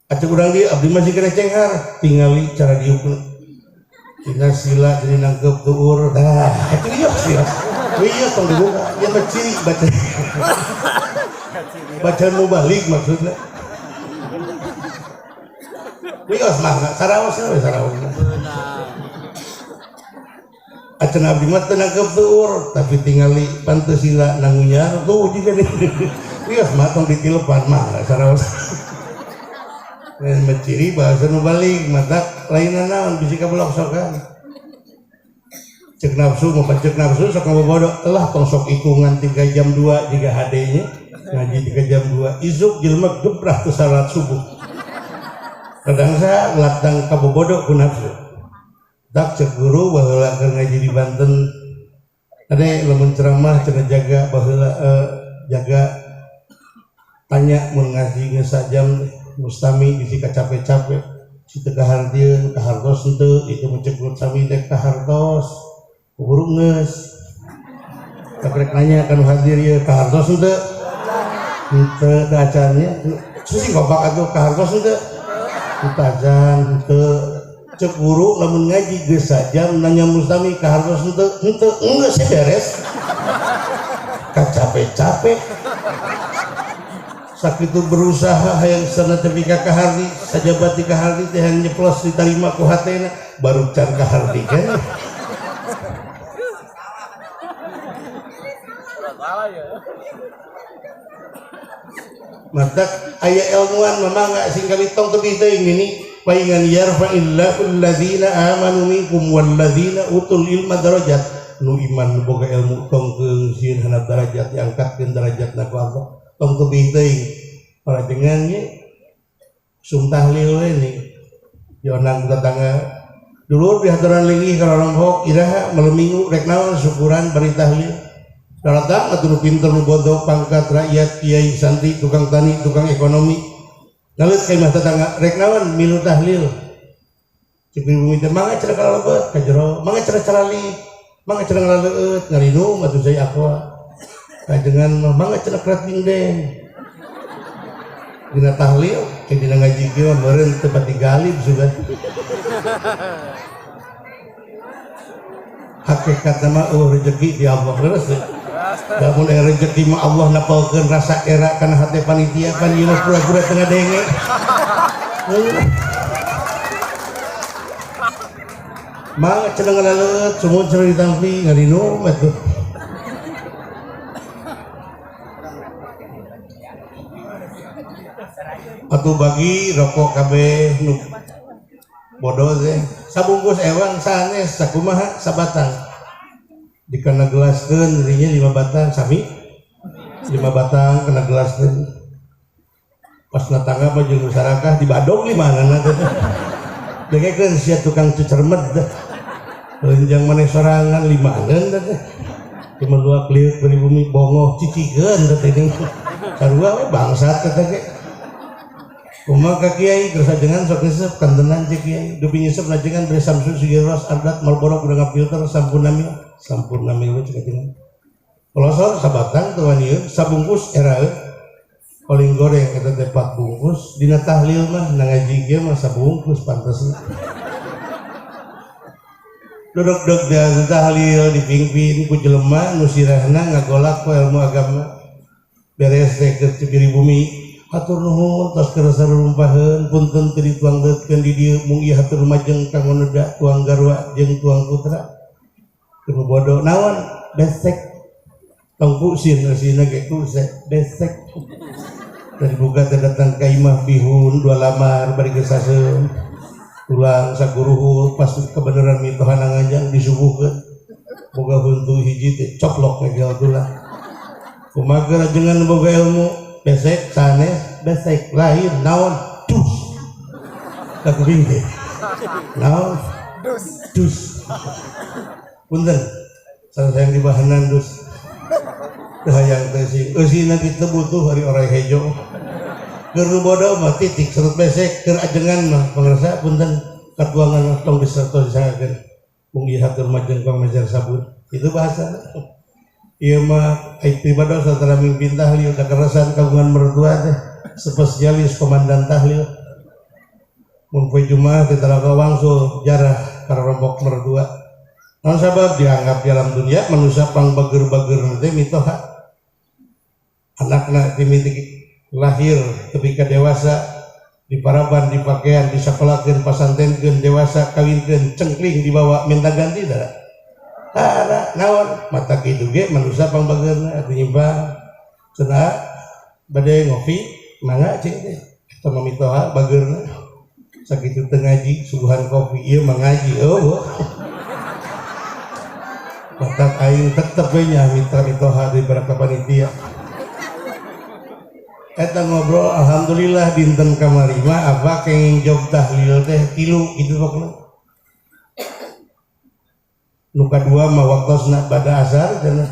Aceh urang dieu abdi masih kena cenghar tingali cara diukna. Dina sila jadi nangkep tuur dah. Itu ieu sih. Iya tong dibuka, ya mah ciri baca. Bacaan mau balik maksudnya. Wios mah saraos we saraos. Acan abdi mah teu nangkep tuur, tapi tingali pantes sila nangunyar tuh jiga wios mah tong ditilepan mah saraos. Lain mah ciri bahasa nu balik, matak lainna naon bisi kabelok sokan. Cek nafsu mau cek nafsu sok ngabobodo telah tong sok hitungan 3 jam 2 jiga HD nya ngaji 3 jam 2 izuk jelema gebrah teu salat subuh kadang saya latang kabobodo ku nafsu dak cek guru baheula keur ngaji di Banten ade lamun ceramah cenah jaga baheula jaga tanya mun ngaji geus sajam mustami bisi kacape-cape si teu kahartieun kahartos henteu itu mun cek guru sami teh kahartos kuburu geus tak rek nanya kan hadir ieu kahartos henteu henteu da acannya susing gopak atuh kahartos henteu henteu acan henteu cek guru lamun ngaji geus sajam nanya mustami kahartos henteu henteu geus beres kacape-cape sakitu berusaha hayang sana tepi ka kaharti sajabat di kaharti teh hayang nyeplos ditarima ku hatena baru can kaharti kan. Matak aya ilmuwan mamangga sing kami tong tebih teuing ini paingan yarfa'illahu alladzina amanu minkum walladzina utul ilma darajat nu iman nu boga ilmu tong keungsieun hanap darajat diangkatkeun darajatna ku Allah tong tebih teuing para jengan ge sum tahlil we ni dionang tetangga dulur dihaturan linggih ka rorompok iraha malam minggu rek naon syukuran bari tahlil. Datang atuh nu pinter nu bodoh pangkat rakyat kiai santri tukang tani tukang ekonomi ngaleut ka imah tetangga rek naon milu tahlil cek bumi teh mangga cenah kalebet ka jero mangga cenah carali mangga cenah ngaleueut ngarinum atuh cai aqua kajengan mah mangga cenah kerat dindeng dina tahlil ke dina ngaji kieu meureun teu pati galib sugan. Hakikat mah eueuh rezeki di Allah leres teh. Lamun aya rezeki mah Allah napalkeun rasa era kana hate panitia pan ieu mah pura-pura teu ngadenge. Mangga cenah ngalaleut sumur cenah ditampi ngarinum atuh. Atuh bagi rokok kabeh nu bodoh teh sabungkus ewang sanes sakumaha sabatang dikena gelaskeun dirinya 5 batang sami 5 batang kena gelaskeun pas natangga mah jeung sarakah dibadog limanana teh dengekeun sia tukang cecermed teh lenjang maneh sorangan limaneun teh cuma dua kliuk beri bumi bongoh cicikeun teh ini sarua we bangsat teh ge. Kumaha ka kiai keur sajengan sok nyesep kantenan cek kiai dupi nyesep lajengan beri Samsu Sigiros Ardat Marlboro kudu ngapilter sampurna mil sampurna mil we cek ajengan pelosor sabatang teu wani sabungkus era paling goreng eta teh 4 bungkus dina tahlil mah na ngaji ge mah sabungkus pantesna duduk-duduk di tahlil dipingpin ku jelema nu sirahna ngagolak ku ilmu agama beres teh keur cibiri bumi hatur nuhun tos keur sarumpaheun punten teu dituangkeun di dieu mung ieu hatur majeng kanggo neda tuang garwa jeung tuang putra keur bodoh naon besek tong kusin eusina ge kusek besek dari buka teh datang ka imah bihun dua lamar bari geus saseun tulang saguruhul pas kebenaran mitohana ngajang disuguhkeun boga huntu hiji teh coplok ngegel tulang kumaha rajengan boga ilmu besek sanes besek lain naon dus kakuping teh naon dus dus punten sayang dibahanan dus teu hayang teh sing eusina kitu butuh ari orai hejo keur nu bodoh mah titik serut besek keur ajengan mah pangrasa punten katuangan mah tong diserto disangakeun mung ieu hatur majeng pangmejar sabun itu bahasana. Ieu mah ai pribadi satara mimpin tahlil da keresan kagungan mertua teh spesialis komandan tahlil mun poe Jumat teh tara wangsul jarah karombok mertua naon sabab dianggap di alam dunia manusia pangbager-bager teh mitoha anakna dimiti lahir tepi ka dewasa diparaban dipakaian disakolakeun pasantenkeun dewasa kawinkeun cengkling dibawa minta ganti tara tara naon mata kitu ge manusia pangbageurna atuh nyimpang cenah bade ngopi mangga cing teh eta mah mitoha bageurna sakitu teu ngaji suguhan kopi ieu mah ngaji eueuh matak aing tetep we nya mitra mitoha di baraka panitia eta ngobrol alhamdulillah dinten kamari mah apa kenging job tahlil teh tilu kitu pokona nu kadua mah waktosna bada asar cenah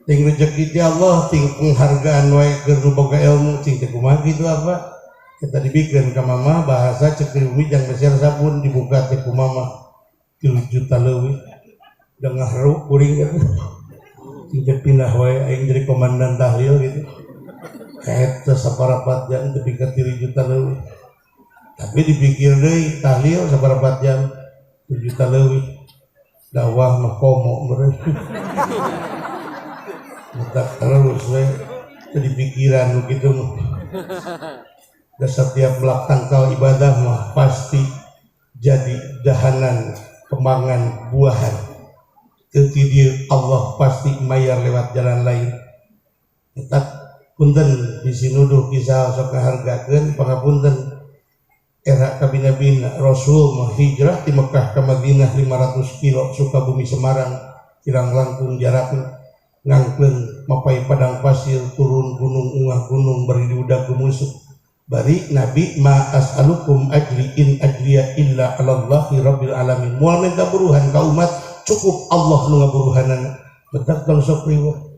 ting rezeki ti Allah ting penghargaan wae keur nu boga ilmu cing teh kumaha kitu apa eta dibikeun ka mama bahasa ceuk umi jang meser sabun dibuka teh ku mama 3 juta leuwih da ngaharu kuring teh cing teh pindah wae aing jadi komandan tahlil gitu eta saparapat jam tepi ka 3 juta leuwih tapi dipikir deui tahlil saparapat jam 3 juta leuwih dakwah mah komo meureun mutak terus we jadi pikiran nu kitu mah da setiap melaktangkal ibadah mah pasti jadi dahanan kembangan buahan teu ti dieu Allah pasti mayar lewat jalan lain tetap punten bisi nuduh kisah sok ngahargakeun pangapunten era kabina-bina Rasul mah hijrah di Mekah ke Madinah 500 kilo Sukabumi Semarang kirang langkung jarakna ngangkleung mapai padang pasir turun gunung ungah gunung bari diudag ku musuh bari Nabi ma as'alukum ajri in ajriya illa 'alallahi rabbil alamin moal minta buruhan ka umat cukup Allah nu ngaburuhanana betak tong sok riweuh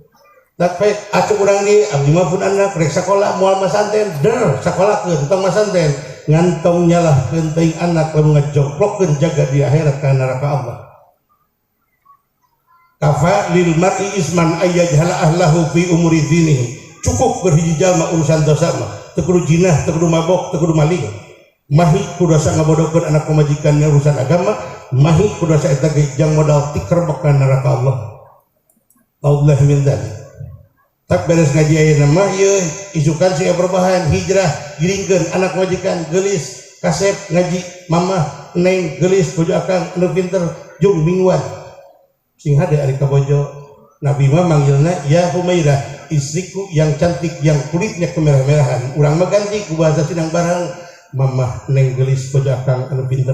tak baik acuk urang di abdi mah pun anak rek sakola moal masanten der sakolakeun tong masanten ngantong nyalahkeun teuing anak lamun ngajongklokkeun jaga di akhirat ka neraka Allah kafa lil mar'i isman ayyajhala ahlahu fi umuri dinihi cukup keur hiji jalma urusan dosa mah teu kudu jinah teu kudu mabok teu kudu maling Mahi ku dosa ngabodohkeun anak pamajikannya urusan agama, mahi ku dosa eta ge jang modal tiker bakal neraka Allah. Allah min dzalik. Tak beres ngaji ayeuna mah ieu isukan si perubahan hijrah giringkeun anak majikan geulis kasep ngaji mamah neng geulis bojo akang anu pinter jung mingguan. Sing hade ari ka bojo. Nabi mah manggilna ya Humairah, istriku yang cantik yang kulitnya kemerah-merahan. Urang mah ganti ku bahasa sinang barang mamah neng gelis bojo akang anu pinter.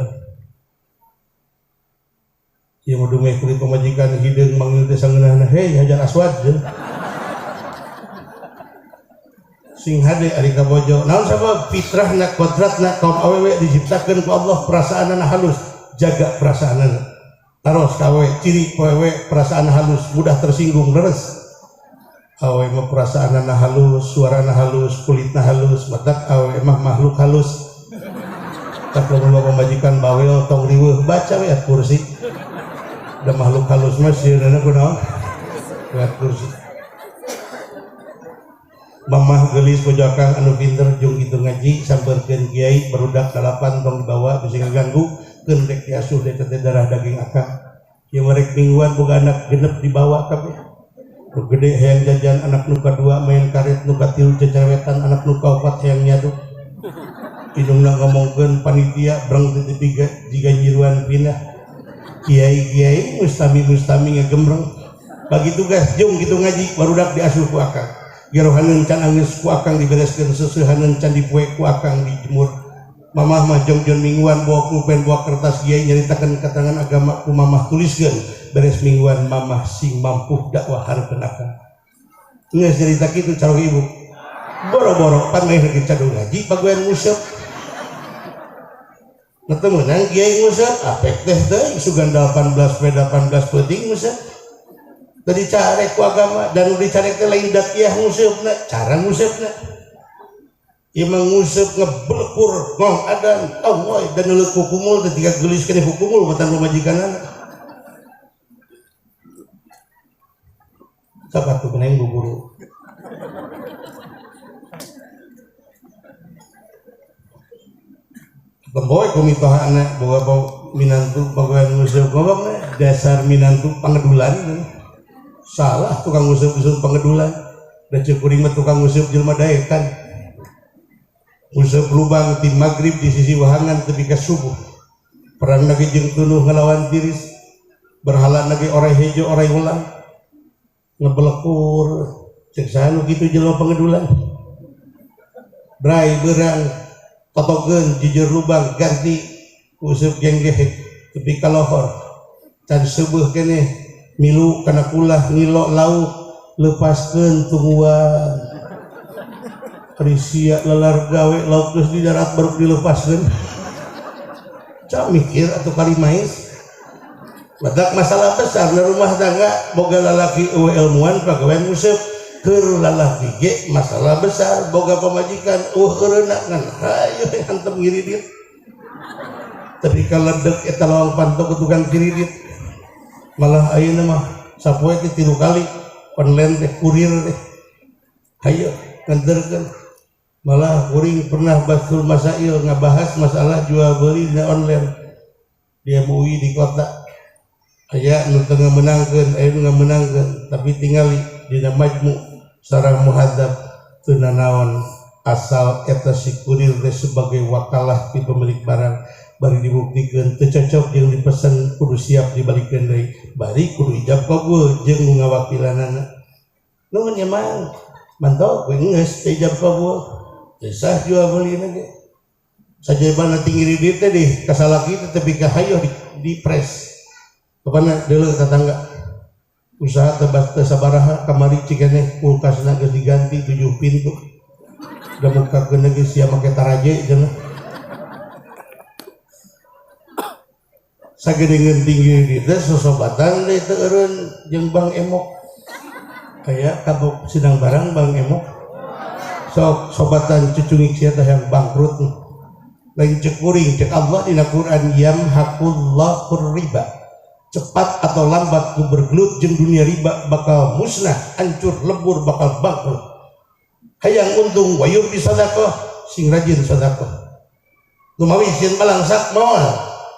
Ieu mah dumeh kulit pamajikan hideung manggil teh sangeunahna hei Hajar Aswad. Sing hade ari ka bojo. Naon sabab fitrahna kodratna kaum awewe diciptakeun ku Allah perasaanana halus, jaga perasaanana. Taros ka awewe ciri awewe perasaan halus, mudah tersinggung leres. Awewe mah perasaanana halus, suarana halus, kulitna halus, matak awewe mah makhluk halus. Tak lamun pamajikan bawel tong riweuh baca we ayat kursi. Da makhluk halus mah sieunana kunaon? Ayat kursi. Mamah geulis bojo akang anu pinter jung kitu ngaji sampeurkeun kiai barudak 8 tong dibawa bisi ngaganggu keun rek diasuh deui teh darah daging akang. Ieu mah rek mingguan boga anak genep dibawa kabeh. Nu gede hayang jajan anak nu kadua main karet nu katilu cecerewetan anak nu kaopat hayang nyaduk. Indungna ngomongkeun panitia breng teh tiga jiga nyiruan pindah. Kiai-kiai mustami-mustami ngagembreng. Bagi tugas jung kitu ngaji barudak diasuh ku akang. Gerohaneun can anggeus ku akang dibereskeun seusehaneun can dipoe ku akang dijemur. Mamah mah jongjon mingguan bawa pulpen bawa kertas kiai nyaritakeun keterangan agama ku mamah tuliskeun. Beres mingguan mamah sing mampu dakwah hareupeun akang. Geus nyarita kitu caroge ibu. Boro-boro pan meh rek cadung ngaji pagoyan nguseup. Nu teu meunang kiai nguseup apek teh teuing sugan 18 pe 18 peuting nguseup. Teu dicarek ku agama dan nu dicarek teh lain dakiah nguseupna, cara nguseupna. Ieu mah nguseup ngebelekur ngong adan tong we dan neuleuk kukumul teh tiga geulis keneh kukumul batan pamajikanana. Sok atuh neng bu guru. Temboy kumitoha anak boga minantu bagoan nguseup ngomongna dasar minantu pangedulan. Salah tukang nguseup-nguseup pangedulan. Da ceuk kuring mah tukang nguseup jelema daekan. Nguseup lubang ti magrib di sisi wahangan tepi ka subuh. Perang lagi jeung tunuh ngalawan tiris. Berhala lagi orai hejo orai ulang. Ngebelekur ceuk saha nu kitu jelema pangedulan. Brai beurang totogeun jujur lubang ganti useup genggeh tepi ka lohor. Can seubeah keneh milu kana kulah ngilo lauk lepaskeun tungguan. Risia lelar gawe lauk geus di darat baru dilepaskeun. Cak mikir atuh kali mais. Badak masalah besar na rumah tangga boga lalaki eueuh ilmuwan pagawean nguseup keur lalaki ge masalah besar boga pamajikan eueuh eureuna ngan hayu hantem ngiridit. Tapi kaledek eta lawang panto ke tukang kiridit. Malah ayeuna mah sapoe teh 3 kali online teh kurir teh. Hayu nganterkeun. Malah kuring pernah basul masail ngabahas masalah jual beli dina online. Di MUI di kota. Aya nu teu ngamenangkeun, aya nu ngamenangkeun, tapi tingali dina majmu sareng muhadzab teu nanaon asal eta si kurir teh sebagai wakalah ti pemilik barang bari dibuktikeun teu cocok jeung dipesen kudu siap dibalikeun deui bari kudu ijab kabul jeung nu ngawakilanana. Nuhun nya mang mantok we geus teu ijab kabul teu sah jual beulina ge. Sajabana tinggi di teh di kasalaki teh tepi ka hayoh di pres. Kapana deuleu tetangga usaha tebas teu sabaraha kamari cikeneh kulkasna geus diganti 7 pintu. Da mukakeun geus sia make taraje cenah. Sagedengeun tinggi di teh sosobatan deui teu eureun jeung Bang Emok. Aya kabok sidang barang Bang Emok. Sok sobatan cucungik sia teh yang bangkrut. Lain cek kuring cek Allah dina Quran yamhaqullahu riba. Cepat atau lambat ku bergelut jeung dunia riba bakal musnah, hancur, lebur, bakal bangkrut. Hayang untung wayur di sedekah, sing rajin sedekah. Lumawi sieun balangsak moal.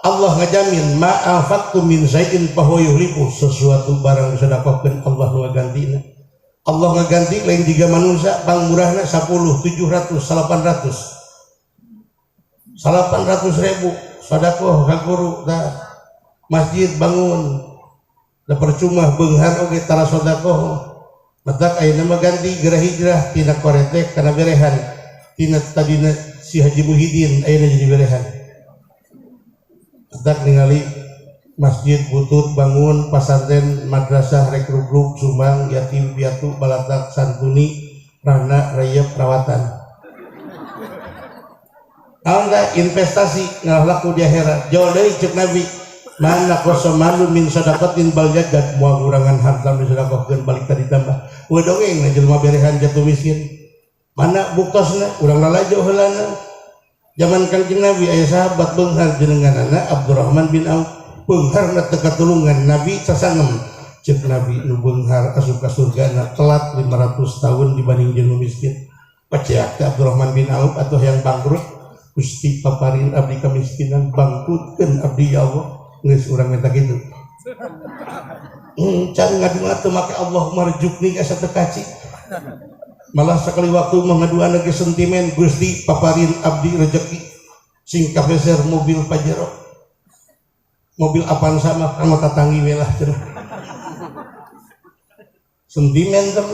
Allah ngajamin ma anfaqtum min syai'in fahuwa yukhlifu, sesuatu barang disedekahkeun Allah nu ngagantina. Allah ngaganti lain jiga manusia pangmurahna 10, 700, 800. 800 ribu sedekah ka guru da masjid bangun da percuma beunghar oge tara sedekah. Matak ayeuna mah ganti geura hijrah tina koretek kana berehan, tina tadina si Haji Muhyiddin ayeuna jadi berehan. Matak ningali masjid butut bangun, pasantren madrasah rek rugrug sumbang yatim piatu balatak santuni rana reyep rawatan. Naon teh investasi ngalah laku di akhirat. Jauh deui ceuk Nabi, mana qasamalu min sadaqatin bal jadad, moal ngurangan harta nu disedekahkeun balik tadi tambah. Eueuh dongeng na jelema berehan jatuh miskin. Mana buktosna urang lalajo heulana. Zaman Kangjeng Nabi aya sahabat beunghar jenenganana Abdurrahman bin Auf, beungharna teu katulungan Nabi sasangem. Ceuk Nabi nu beunghar asup ka surgana telat 500 tahun dibanding jeung nu miskin. Paceak teh Abdurrahman bin Auf atuh yang bangkrut. Gusti paparin abdi kamiskinan bangkrutkeun abdi ya Allah. Geus urang minta kitu. Can ngadua teu make Allah marjukni asa teu kaci. Malah sekali waktu mah ngaduana ge sentimen Gusti paparin abdi rejeki sing kapeser mobil Pajero. Mobil Avanza mah kanggo tatangi we lah cenah. Sentimen teh.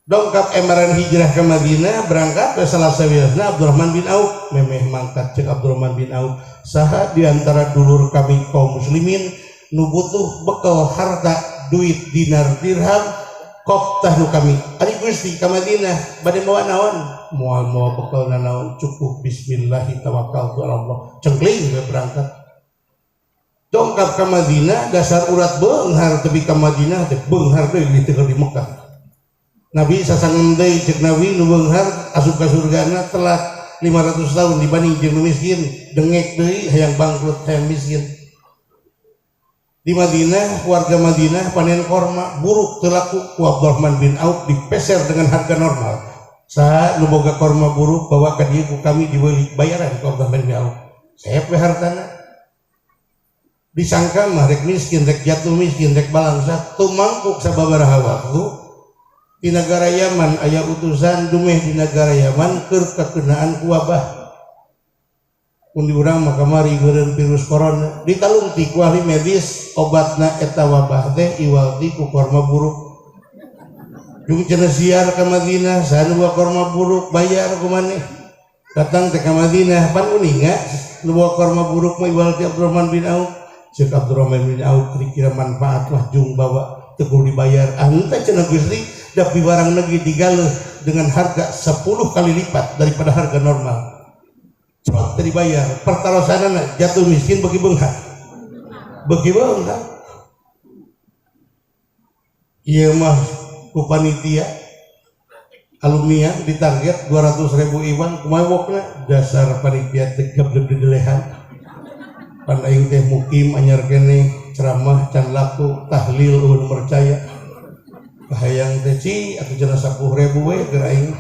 Dongkap emaran hijrah ke Madinah berangkat ke salah sawiosna Abdurrahman bin Auf memeh mangkat cek Abdurrahman bin Auf saha di antara dulur kami kaum muslimin nu butuh bekal harta duit dinar dirham kop tah nu kami ari Gusti ka Madinah bade mawa naon moal mawa bekal nanaon cukup bismillahi tawakkaltu ala Allah cengkling we berangkat. Dongkap ka Madinah dasar urat beunghar tepi ka Madinah teh beunghar deui di di Mekah. Nabi sasangem deui ceuk Nabi nu beunghar asup ka surgana telat 500 tahun dibanding jeung nu miskin dengek deui hayang bangkrut hayang miskin. Di Madinah warga Madinah panen korma buruk teu laku ku Abdurrahman bin Auf dipeser dengan harga normal. Saha nu boga korma buruk bawa ka dieu ku kami dibeuli bayaran ku Abdurrahman bin Auf. Seep we hartana. Disangka mah rek miskin rek jatuh miskin rek balangsa tumangkuk sababaraha waktu. Di negara Yaman aya utusan dumeh di negara Yaman keur kakenaan ku wabah. Mun di urang mah kamari meureun virus corona ditalungtik ku ahli medis obatna eta wabah teh iwal ti ku korma buruk. Jung cenah siar ka Madinah saha nu bawa korma buruk bayar ku maneh. Datang teh ka Madinah pan uninga nu bawa korma buruk mah iwal ti Abdurrahman bin Auf. Ceuk Abdurrahman bin Auf kira manfaat mah jung bawa teu kudu dibayar. Anta cenah Gusti dapi barang negeri digaleuh dengan harga 10 kali lipat daripada harga normal. Cepat dibayar. Pertarosanana jatuh miskin bagi beunghar. Bagi beunghar. Ieu mah ku panitia alumni ditarget 200.000 iwan kumaha wokna dasar panitia teh gableb didelehan. Pan aing teh mukim anyar keneh ceramah can laku tahlil eueun percaya. Kahayang teh ci atuh cenah 10.000 we keur aing.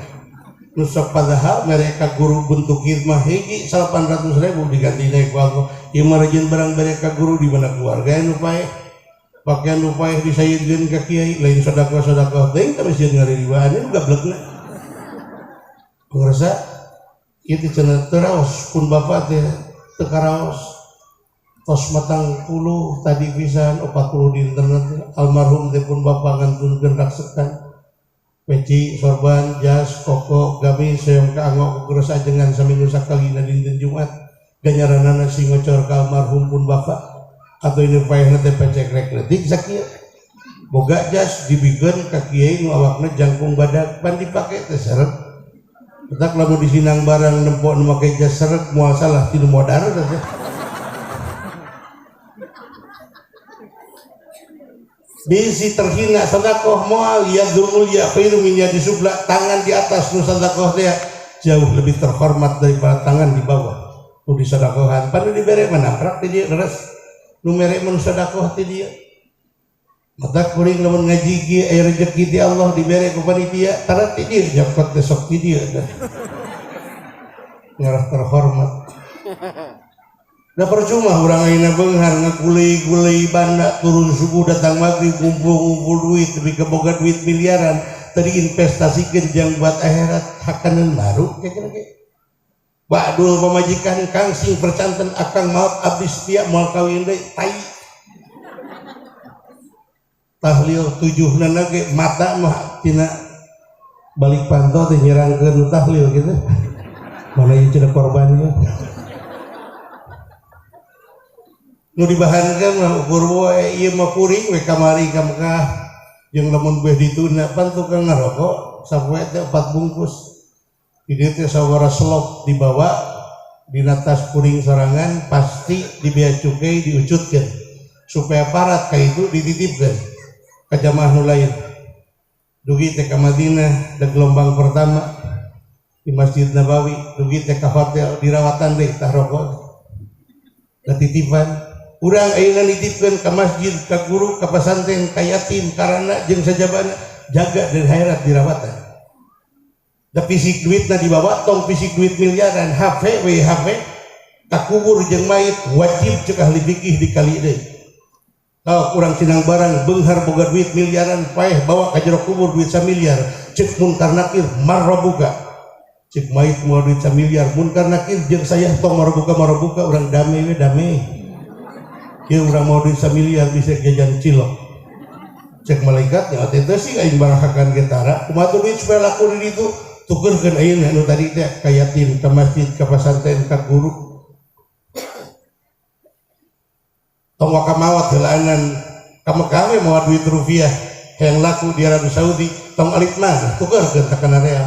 Nu sok padahal mereka guru bentuk khidmah hiji 800.000 diganti ku Allah. Ieu mah rajin barang mereka guru di mana keluarga nu paeh. Pakaian nu paeh disayeukeun ka kiai lain sedekah-sedekah teuing tapi sieun ngaririwaan nu gablegna. Pangrasa ieu teh cenah teu raos pun bapak teh teu karaos. Tos matang puluh tadi pisan 40 dinten almarhum teh pun bapak ngantunkeun raksekan peci sorban jas koko gamis hoyong kaanggo ku geus ajengan saminggu sakalina dinten Jumat ganjaranana si ngocor ka almarhum pun bapak atau ini paehna teh pecek rek leutik sakieu boga jas dibikeun ka kiai nu awakna jangkung badak pan dipake teh seret tetak lamun disinang barang nempo nu make jas seret moal salah ti nu modar teh. Bisi terhina sedekah moal yadul mulya khairu min yadi sufla, tangan di atas nu sedekah teh jauh lebih terhormat daripada tangan di bawah. Nu disedekahan pan dibere mah naprak ti dieu leres nu mere mun sedekah ti dieu. Mata kuring lamun ngaji ge aya rejeki ti Allah dibere ku panitia tara ti dieu nyokot teh sok ti dieu. Ngarah terhormat. Da percuma urang ayeuna beunghar ngagulei-gulei banda turun subuh datang maghrib ngumpul-ngumpul duit tapi keboga duit miliaran tadi investasikan jang buat akhirat hakaneun baru kira-kira. Badul pamajikan kang sing percanten akang maot abdi setia moal kawin deui tai. Tahlil tujuhna ge mata mah tina balik panto teh nyerangkeun tahlil gitu. Mana ieu cenah korbannya. Nu dibahankeun mah ukur wae ieu mah kuring we kamari ka Mekah jeung lamun beh dituna pan tukang ngarokok sapoe teh 4 bungkus. Di dieu teh sawara selop dibawa dina tas kuring sorangan pasti di bea cukai diucutkeun supaya parat ka itu dititipkeun ka jamaah nu lain. Dugi teh ka Madinah da gelombang pertama di Masjid Nabawi, dugi teh ka hotel dirawatan deui tah rokok. Da titipan urang ayeuna nitipkeun ka masjid, ka guru, ka pesantren, ka yatim, karana jeung sajabana jaga dari akhirat dirawatan. Da fisik duitna dibawa tong fisik duit miliaran, HP we HP ka kubur jeung mayit wajib cek ahli fikih dikali deui. Kalau urang sinang barang beunghar boga duit miliaran paeh bawa ka jero kubur duit samiliar, cek munkar nakir marrobuka. Cek mayit moal duit samiliar, munkar nakir jeung saya tong marobuka urang dame we dame. Ieu urang mau duit samiliar bisa jajan cilok. Cek malaikat nya teh teh sih aing barahakan getara, kumaha tuh duit supaya laku di ditu? Tukeurkeun ayeuna nu tadi teh ka yatim, ka masjid, ka pasantren, ka guru. Tong waka mawat heulaanan ka Mekah we mawa duit rupiah hayang laku di Arab Saudi, tong alit mah tukeurkeun ka kana real.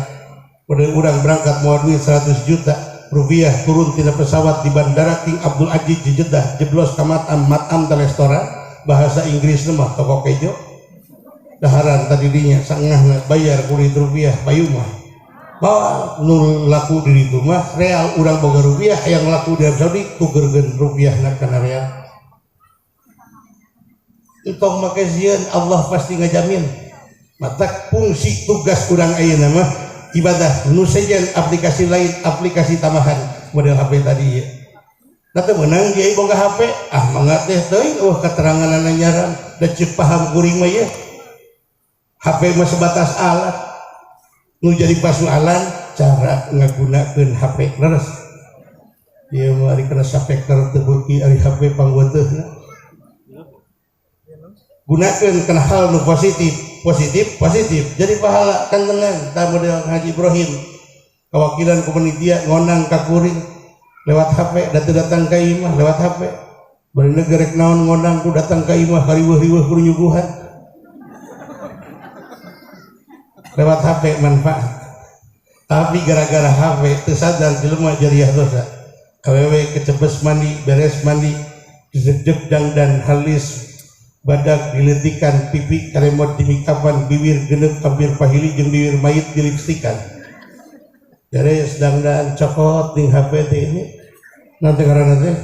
Pada urang berangkat mawa duit 100 juta rupiah turun tina pesawat di Bandara King Abdul Aziz di Jeddah, jeblos ka matam, matam teh restoran bahasa Inggris mah toko kejo. Daharan tadi dinya sangahna bayar kulit rupiah payu mah. Bawa nu laku di ditu mah real urang boga rupiah yang laku di Arab Saudi tukeurkeun rupiahna kana real. Entong make sieun Allah pasti ngajamin. Matak fungsi tugas urang ayeuna mah ibadah nu sejen aplikasi lain, aplikasi tambahan model HP tadi ya. Da teu meunang kiai boga HP, ah mangga teh teuing eueuh keteranganana nyaran da ceuk paham kuring mah ye. HP mah sebatas alat. Nu jadi pasualan cara ngagunakeun HP leres. Ieu mah ari kana sapeker teu beuki ari HP pangweuteuna. Gunakeun kana hal nu positif, positif, positif. Jadi pahala kan tenang tah model Haji Ibrahim. Kawakilan ku panitia ngonang ka kuring lewat HP, da teu datang ka imah lewat HP. Bari negerek naon ngonang ku datang ka imah kariweuh-riweuh kudu nyuguhan. Lewat HP manfaat. Tapi gara-gara HP teu sadar jelema jariah dosa. Awewe kecebes mandi, beres mandi, jejeg dangdan halis badak diletikan pipi karemot dimikapan bibir genep hampir pahili jeung bibir mayit dilipstikan. Beres dangdan cokot ning HP teh ini nanti karena teh.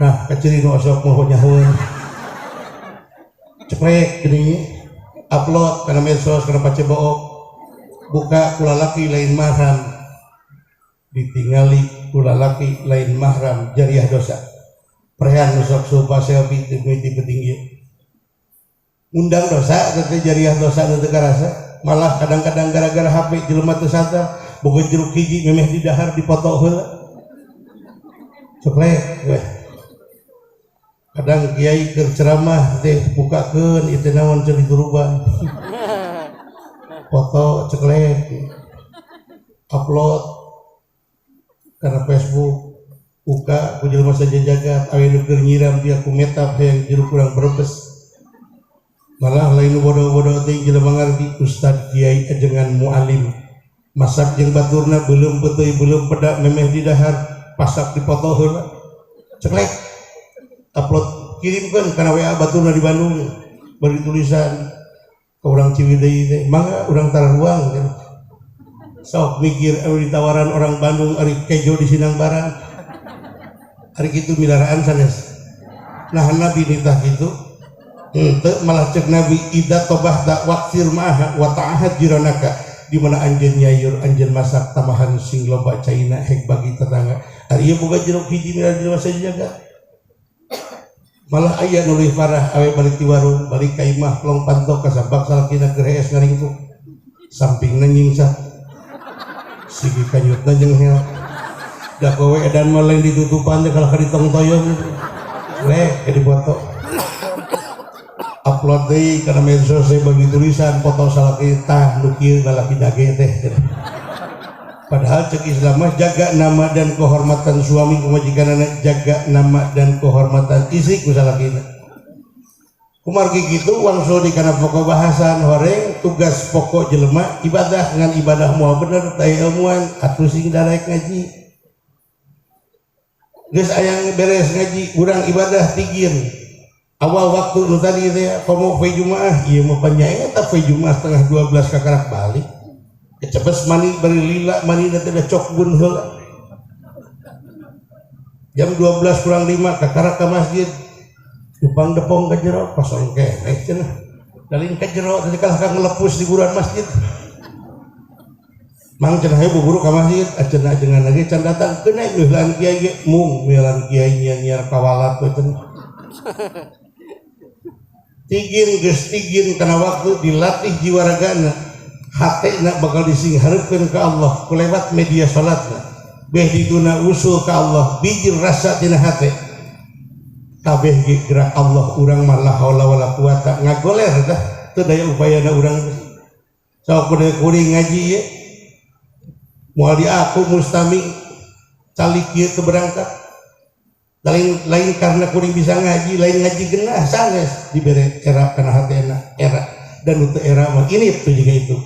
Nah, kaciri nu osok mah nyahoeun. Ceklek geuning upload kana medsos kana pacebook buka ku lalaki lain mahram ditingali ku lalaki lain mahram jariah dosa. Prehan nu sok supa selfie teu mimiti petinggi undang dosa teh jariah dosa nu teu karasa. Malah kadang-kadang gara-gara HP jelema teu sadar boga jeruk hiji memeh didahar dipoto heula ceklek weh. Kadang kiai keur ceramah teh bukakeun ieu teh naon ceuli turuban. Foto ceklek upload kana Facebook buka ku jelema sajajagat awe nu keur nyiram dia ku metap hayang jeruk urang berebes. Malah lain nu bodoh-bodoh teh jelema ngarti ustad kiai ajengan mualim masak jeung baturna beuleum peuteuy beuleum peda memeh didahar pasak dipoto heula ceklek upload kirimkan karena WA baturna di Bandung beri tulisan ke orang Ciwidey teh mangga urang tararuang kan. Sok mikir anu ditawaran orang Bandung ari kejo di Sinang Barang ari kitu milaraan sanes. Nah Nabi nitah kitu henteu malah cek Nabi ida tobah da waqfir ma'aha wa ta'ahad jiranaka. Di mana anjeun nyayur, anjeun masak tambahan sing loba caina hek bagi tetangga. Ari ieu boga jeruk hiji mira jelema sajaga. Malah aya nu leuwih parah awe balik ti warung, balik ka imah plong pantok kasabak salakina keur hees ngaringkuk. Sampingna nyingsa. Sigi kanyutna jeung hel. Da kowe edan mah lain ditutupan teh kalah ka ditongtoyon. Leh ke dipoto. Upload deui kana medsos teh bagi tulisan foto salaki tah nu kieu lalaki dage teh. Padahal cek Islam mah jaga nama dan kehormatan suami ku majikanana, jaga nama dan kehormatan istri ku salakina. Kumargi kitu wangsul di kana pokok bahasan horeng tugas pokok jelema ibadah ngan ibadah moal bener teh ilmuan atuh sing darek ngaji. Geus aya beres ngaji urang ibadah tigin. Awal waktu nu tadi teh komo poe Jumaah ieu mah panyaeta poe Jumaah 11:30 kakarak balik. Kecepes mani bari lila mani teh da cokbun heula. Jam 12 kurang 5 kakarak ka masjid. Dupang depong ka jero kosong keneh cenah. Dalin ka jero teh kalah ka ngelepus di buruan masjid. Mang cenah hayu buburu ka masjid acenah ajengan lagi can datang keuna meuhlan kiai ge mung meuhlan kiai nyiar kawalat we cenah. Tigin geus tigin kana waktu dilatih jiwa ragana hatena bakal disinghareupeun ka Allah kulewat media salatna beh dituna usul ka Allah bijil rasa tina hate kabeh ge gerak Allah urang mah la haula wala quwata ngagoler tah teu daya upayana urang sok kudu kuring ngaji ye moal diaku mustami calik ieu teu berangkat lain karena kuring bisa ngaji lain ngaji genah sanes dibere era kana hatena era dan untuk era mah ini tuh juga itu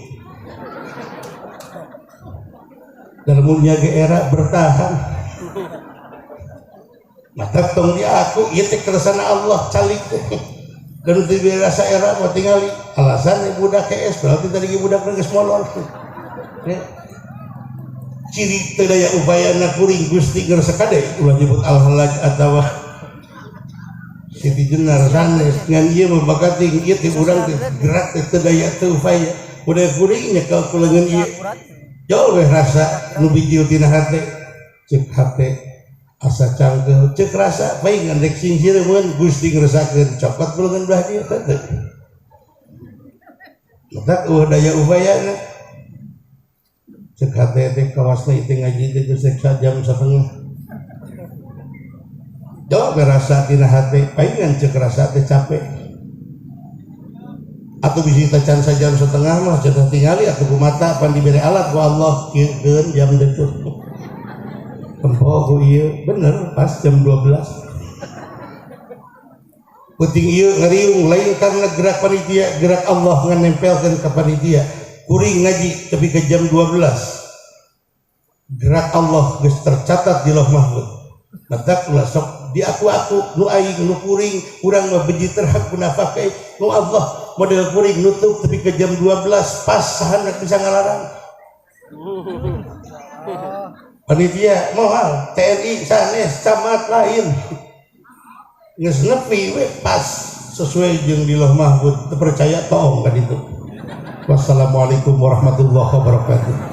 dalam munnya ge era bertahan mata tong di aku ieu teh kersana Allah calik dan untuk dibere rasa era mah tingali alasan budak kees berarti tadi ge budak geus molor ya. Ciri teu daya upayana kuring Gusti geus sakade ulah nyebut al-halaj atawa Siti Jenar sanes ngan ieu mah bakating ieu teh urang teh gerak teh teu daya teu upaya udah kuring nyekel ku leungeun ieu jauh we rasa nu bijil tina hate ceuk hate asa cangkeul ceuk rasa bae ngan rek singsireun Gusti ngresakeun cokot ku leungeun belah dieu teh maka eueuh daya upayana cek hate teh kawasna ieu ngaji teh geus jam setengah jauh rasa tina hate paingan cek rasa teh capek atuh bisi teh can sajam setengah mah cenah tingali atuh ku mata pan dibere alat ku Allah kieukeun jam deui tempo ku ieu bener pas jam 12 penting ieu ngariung lain karena gerak panitia gerak Allah nganempelkeun ka panitia kuring ngaji tapi ke jam 12 gerak Allah geus tercatat di Lauh Mahfuz matak ulah sok di aku-aku nu aing nu kuring urang mah beji terhak munafake nu Allah model kuring nutup tapi ke jam 12 pas saha bisa ngalarang panitia moal TNI sanes camat lain geus nepi we pas sesuai jeung di Lauh Mahfuz teu percaya toong ka ditu. Wassalamualaikum warahmatullahi wabarakatuh.